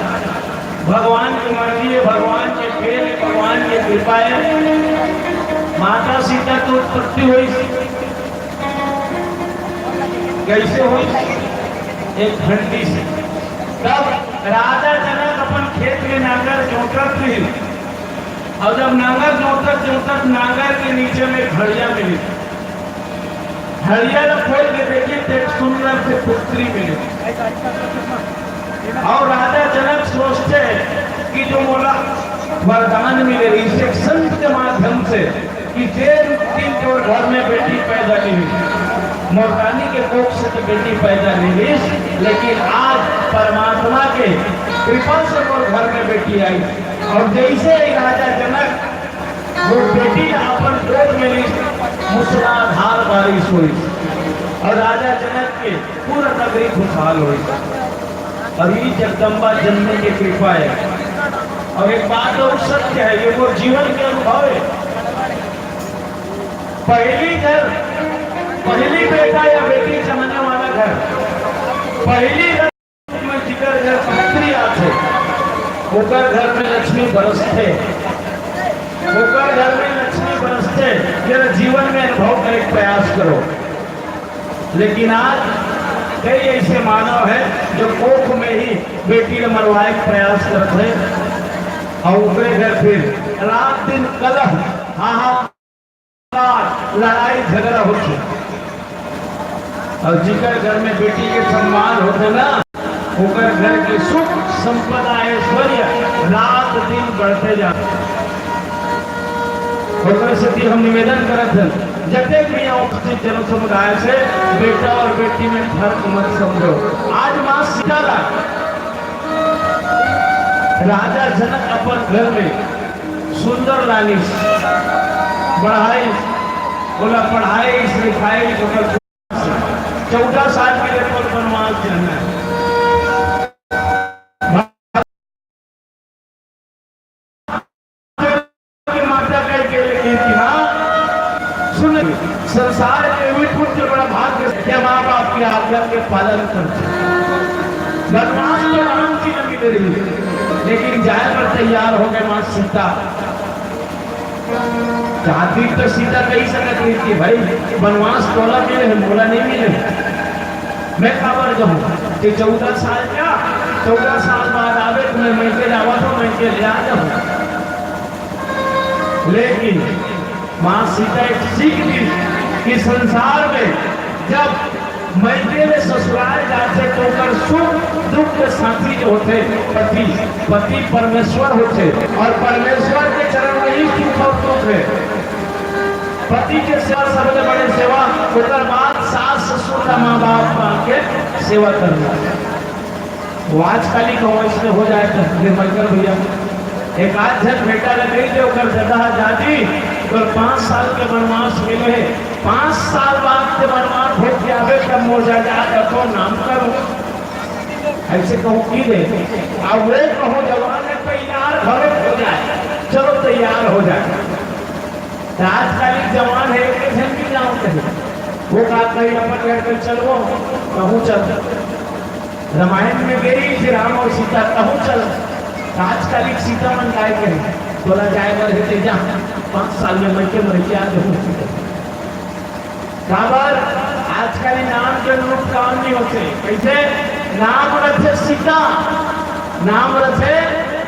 भगवान की मर्जी है, भगवान के खेल है, भगवान की कृपा है। माता सीता की उत्पत्ति हुई, कैसे हुई? एक घंटी से। तब राजा जनक अपन खेत में नांगर जोतत रही, और जब नांगर जोतत जोतत नांगर के नीचे में घड़िया मिली, घड़िया ला खोल के देखिए तो एक सुंदर से पुत्री मिली। और राजा जनक सोचते हैं कि जो मोला वरदान मिले इस एक संत के माध्यम से, कि जे दिन तोर घर में बेटी पैदा नहीं हुई, मोर रानी के कोख से तो बेटी पैदा नहीं हुई, लेकिन आज परमात्मा के कृपा से मोर घर में बेटी आई। और जैसे ही राजा जनक वो बेटी ला अपन गोद में ली, मूसलाधार बारिश हुई और राजा जनक के पूरा नगरी खुशहाल हुई। और ये जगदम्बा जननी की कृपा है। और एक बात और सत्य है, ये वो जीवन के अनुभव है। पहली घर, पहली बेटा या बेटी जमाने वाला घर, पहली घर में जिकर घर पुत्री आथे, ओकर घर में लक्ष्मी बरसथे, ओकर घर में लक्ष्मी बरसथे। जरा जीवन में अनुभव करे के प्रयास करो। लेकिन आज कई ऐसे मानव है जो कोख में ही बेटी ल मरवाए के प्रयास करत है, और ओकरे घर फिर रात दिन कलह, हाहाकार, लड़ाई झगड़ा होथे। और जिकर घर में बेटी के सम्मान होथे ना, ओकर घर के सुख, संपदा, ऐश्वर्य रात दिन बढ़ते जाथे। ओकर सेती हम निवेदन करत हन, जतेक भी उपस्थित जन समुदाय से, बेटा और बेटी में फर्क मत समझो। आज माँ सीता ला राजा जनक अपन घर में सुंदर लानिस, बढ़ाइस, ओला पढ़ाइस, लिखाइस, ओकर चौदह साल के लिए तोर बनवास जाना है। के माता कह के, लेकिन कि हाँ, सुन, संसार के भी पुत्र बड़ा भाग्य से क्या माँ बाप के आज्ञा के पालन करते। बनवास तो राम जी ने मिले रही, लेकिन जाए पर तैयार हो गए माँ सीता। चाहती तो सीता कही सकत रही कि भाई, बनवास तोला मिले है, मोला नहीं मिले। मैं काबर जाहूं? कि चौदह साल का, चौदह साल बाद आबे, त मैं मइके जावत हूं, मइके ले आ जाहूं। लेकिन मां सीता एक सीख दी कि संसार में जब मइके ले ससुराल जाथे, त ओकर सुख दुख के साथी जो होथे पति, पति परमेश्वर होथे, और परमेश्वर के चरण में ही सुख और दुख हे। पति के सेवा सबले बड़े सेवा, ओकर बाद सास ससुर ला माँ बाप मान के सेवा करना। वो आजकल ही कहूँ इसमें हो जाए तो निर्मलकर भैया, एक आध झन बेटा लगे जो ओकर ददा दादी, ओकर पाँच साल के वनवास मिले हे, पाँच साल बाद के वनवास भोग के आवे तब मोर जायदाद रखो नाम करो, ऐसे कहूँ की दे। अब वो कहूँ जवान है, तैयार भले हो जाए, चलो तैयार हो जाए। त आजकालिक जवान हे, एक झन भी जाओ कहीं, वो का कहीं अपन घर पे चलबो, कहूँ चल। रामायण में गई थी राम और सीता, कहूँ चल। त आजकालिक सीता मन काय कहे, तोला जाए बर हे ते जा, पाँच साल में मइके मइके आ जाहूँ। काबर आजकल नाम के अनुरूप काम नहीं होथे। कैसे? नाम रथे सीता, नाम रथे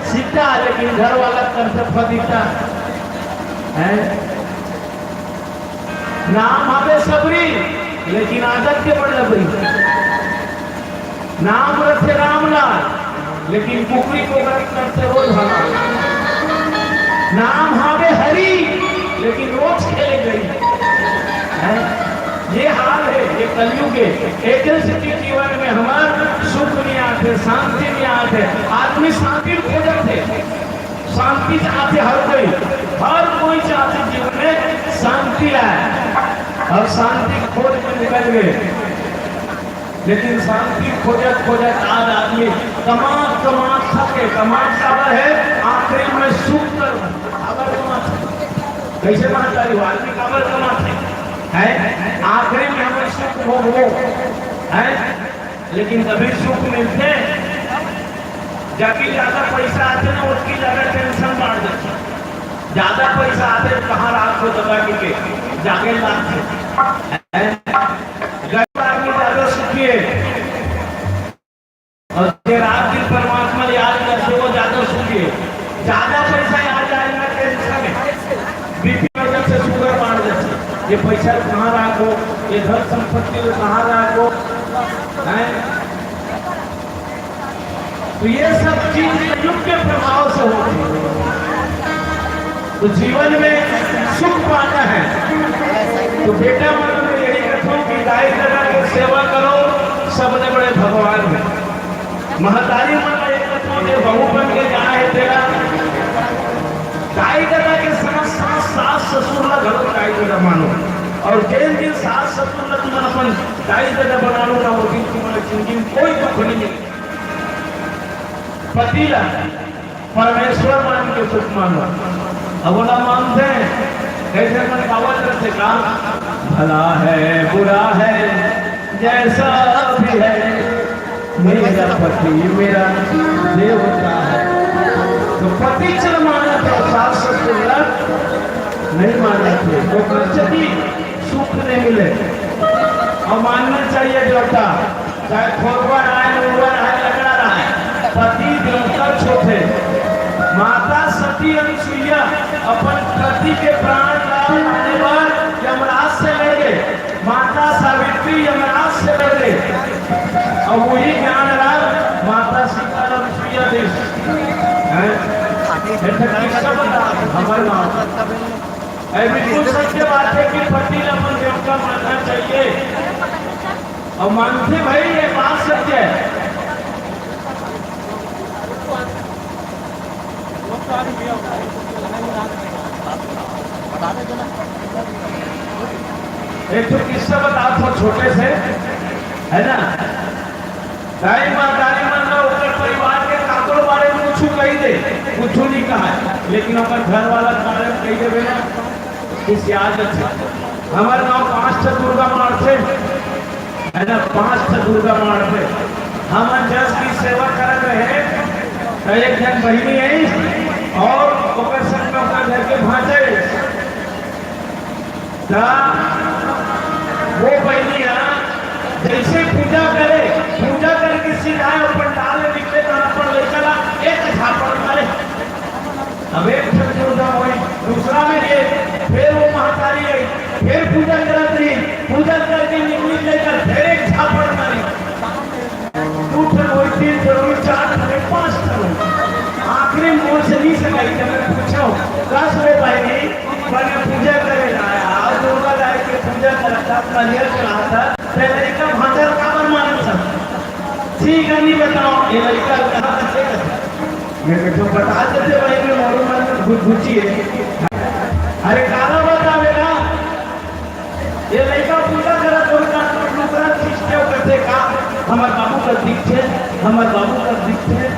सीता, लेकिन घर वाला करथे फदीता। हैं? नाम हवे सबरी, लेकिन आदत के बड़ लबरी। नाम रथे रामलाल, लेकिन कुकरी को व्रत करथे रोज हलाल। नाम हावे हरी, लेकिन रोज खेले गई। हैं? ये हाल हे, ये कलयुग हे। एकरे सेती जीवन में हमर सुख नहीं आथे, शांति नहीं आथे। आदमी शांति खोजत हे, शांति चाहथे हर कोई, हर कोई चाहथे जीवन में शांति आए, और शांति खोज में निकल गए। लेकिन शांति खोजत खोजत आज आदमी कमात कमात थके, कमात काबर हे, आखिरी में सुख कर काबर कमात हे। कैसे महतारी हो, आदमी काबर कमात हे? हैं? आखिरी में हमें सुख भोगबो, हैं? लेकिन तभी सुख मिलथे, जबकि ज्यादा पैसा आथे ना, ओतकी ज्यादा tension बाढ़ जाथे। ज्यादा पैसा आथे त कहाँ राखबो दबा के, जागे लागथे। गरीब आदमी ज्यादा सुखी हे, और जे रात दिन परमात्मा याद करथे, वो ज्यादा सुखी हे। ज्यादा पैसा आ जाए ना, tension हे, BP वजह से sugar बाढ़ जाथे। ये पैसा कहाँ राखबो, ये धन संपत्ति ल कहाँ राखबो, हैं? तो ये सब चीज कलयुग के प्रभाव से होती है। तो जीवन में सुख पाना है, तो बेटा मन, मैं यही कहता हूँ कि दाई ददा के सेवा करो, सबले बड़े भगवान हे। महतारी मन ला एक कहता हूँ, जे बहू बन के जाना हे तेला, दाई ददा के समझ, समझ, सास ससुर ला घलो दाई ददा मानो, और जेन दिन सास ससुर ला तुमन अपन दाई ददा बना लो ना, वो दिन तुम्हारे जिंदगी में कोई दुख नहीं मिले। पति ला परमेश्वर मान के सुख मानो। अब ओला मानथे, कैसे मन गावत रथे का? भला है, बुरा है, जैसा भी है, मेरा पति मेरा देवता है। तो पति चल मानत हे, सास ससुर ला नहीं मानत हे, ओकर चली सुख नहीं मिले। और मानना चाहिए देवता, चाहे खोरवर आए, नूरवर आए, लंगड़ा रहे, पति देवता होथे। माता सती अनसुईया अपन पति के प्राण ला बचाने बर यमराज से लड़ गे। माता सावित्री यमराज से लड़ गे, और वही ज्ञान ला माता सीता ला अनसुईया दे। हैं? ये तो किस्सा बता, हमारे माँ। अरे बिल्कुल सत्य बात है कि पति ला अपन देवता मानना चाहिए, और मानथे भाई, ये बात सत्य है। एक ठो किस्सा बतावत हूँ छोटे से, है ना? दाई महतारी मन ला ओकर परिवार के काकरो बारे में कुछु कही दे, कुछु नहीं कहा, लेकिन ओकर घर वाला के बारे में कही देबे ना, खिसिया जाथे। हमर गाँव पाँच ठो दुर्गा माढ़थे, है ना, पाँच ठो दुर्गा माढ़थे। हमन जस की सेवा करत रहे, त एक झन बहिनी आई और ओकर संग में ओकर घर के भांचा आई। त वो बहिनी ह जइसे पूजा करे, पूजा करके सीधा ओ पंडाल में निकले, त अपन लइका ला एक झापड़ मारे। अब एक ठन दुर्गा होई, दूसरा में गे, फेर ओ महतारी आई, फेर पूजा करत रही, पूजा करके निकली लेकर फेर एक झापड़ मारी। दू ठन होई, तीन ठन होई, चार ठन होई, पांच ठन होई। आखिरी में मोर से नइ सकाइस, त मैं पूछों, "कस रे बहिनी, बने पूजा करे ला आय हस, दुर्गा दाई के पूजा करत हस, नरियर चढ़ात हस, त लइका भांटा ल काबर मारत हस?" ठीक है, नइ बताओं, ये लइका कहाँ से है? मैं कथों बता देते भाई, मैं मोरो मन में घुटघुटी हे। अरे काला बतावे ना, ये लइका पूजा करत होही का, डुकरा खींचथे, ओ कथे का, "हमर बाबू कस दिखथे, हमर बाबू कस दिखथे।"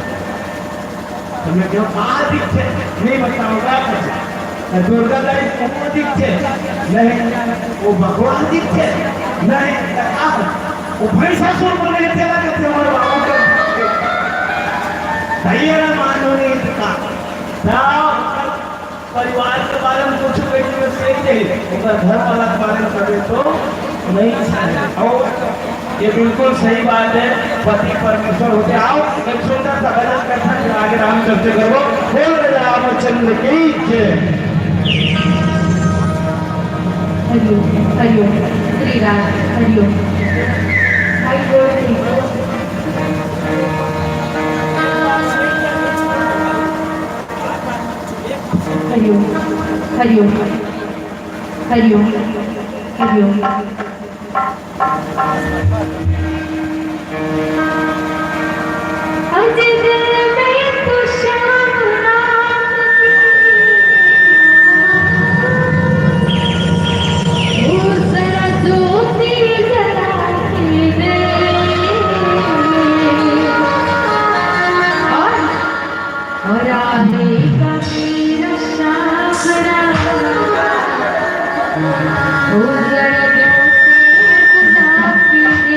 त मैं कहों, "का दिखथे?" "नइ बताओं, का कथे?" "दुर्गा दाई ओ दिखथे?" "नहीं।" "ओ बघवा दिखथे?" "नहीं।" "त का हो?" "ओ भैंसासुर बने हे, तेला कथे हमर बाबू कस दिखथे।" भैया ना मानो नहीं तो का। त परिवार के बारे में कुछ बेटी में सीख दे, ओकर घर वाला के बारे में कबे तो नहीं सीखे। और ये बिल्कुल सही बात है, पति परमेश्वर होथे। आओ, एक सुंदर सा भजन करथन, फिर आगे राम चर्चा करबो। बोल राजा रामचंद्र की जय। हरिओम, हरिओम, श्री राम, हरिओम। भाई बोल रही हो। हरिओम, हरिओम, हरिओम, हरिओम। अजगर में तो श्याम नाम की दूसरा ज्योति जला के दे। और और आएगा मेरा श्याम राम, उजड़ गए गुलाब के।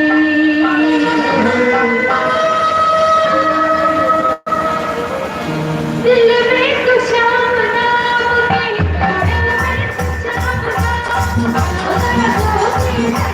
दिल में तो श्याम नाम है, दिल में तो श्याम नाम, उजड़ गए गुलाब के।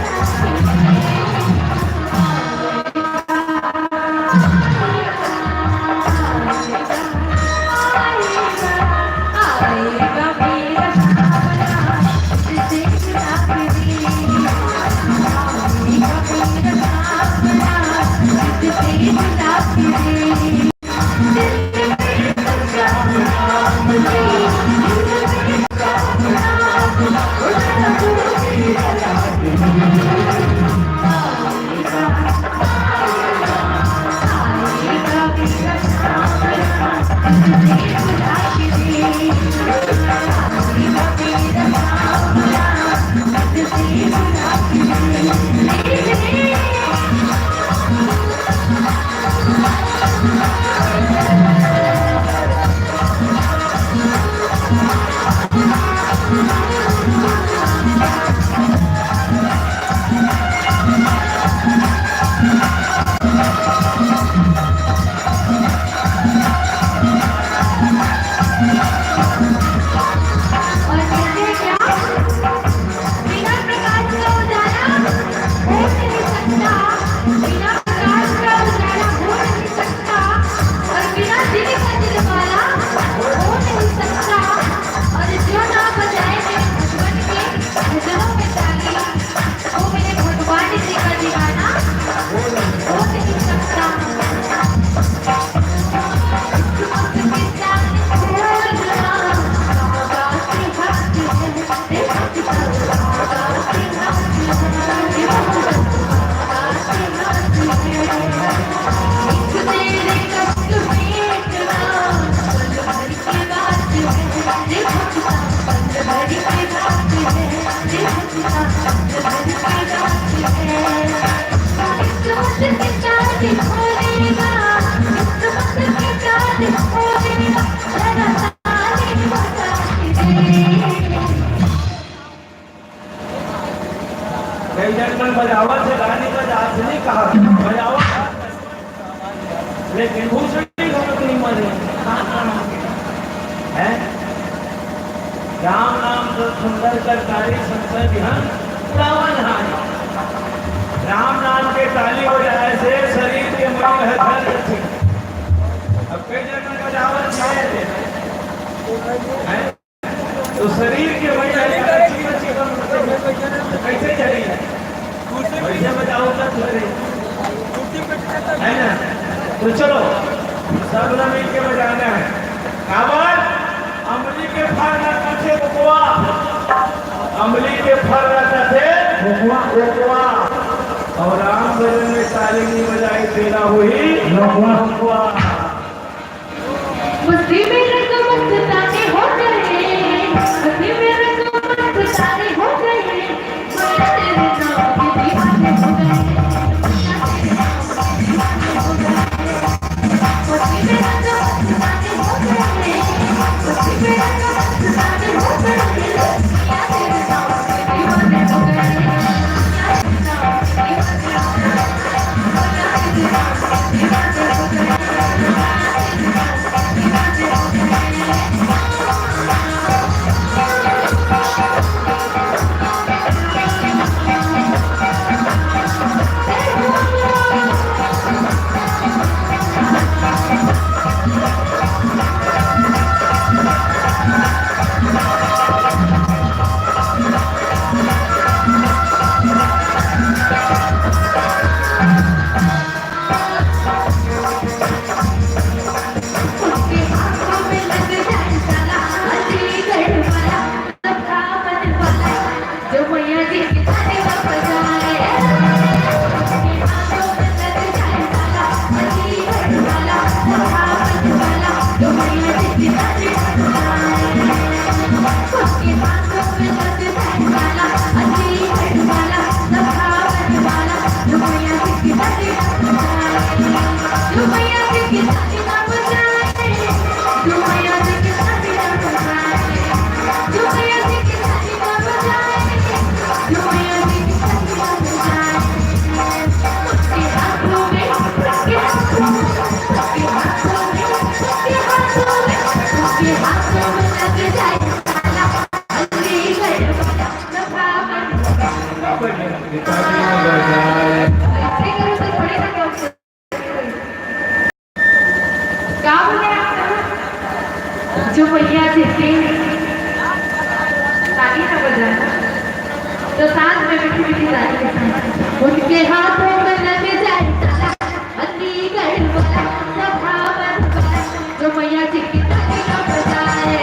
कई झन मन बजावत हे, गाने बजात हे, नहीं कहा बजावत हे, लेकिन भूषड़ी घमक नहीं मरे। हैं? राम नाम जो सुंदर कर कारी, संशय विहन उड़ावन हानि। राम नाम के ताली बजाए से शरीर के मई ह झर जथे। अब कई जगह बजावत हे, हैं? तो शरीर के मई ह झर जथे, कैसे झरी? बढ़िया बजाओ तब झरे, है ना? तो चलो, सब ना मिलके बजाना है। काबर? अमली के फर ला कथे कोकवा, अमली के फर ला कथे कोकवा, कोकवा। अउ राम भजन में ताली नइ बजाई, तेला होही लोकवा। लोकवा। मस्ती में रंग मस्तानी हो गए, मस्ती में रंग मस्तानी हो गए। का बोले आप? जो भैया जी के ताली ना बजाना, तो साथ में मीठी मीठी ताली के साथ उनके हाथों में लग जाए ताला, अलीगढ़ वाला सभावन वाला, जो भैया जी की ताली ना बजाए।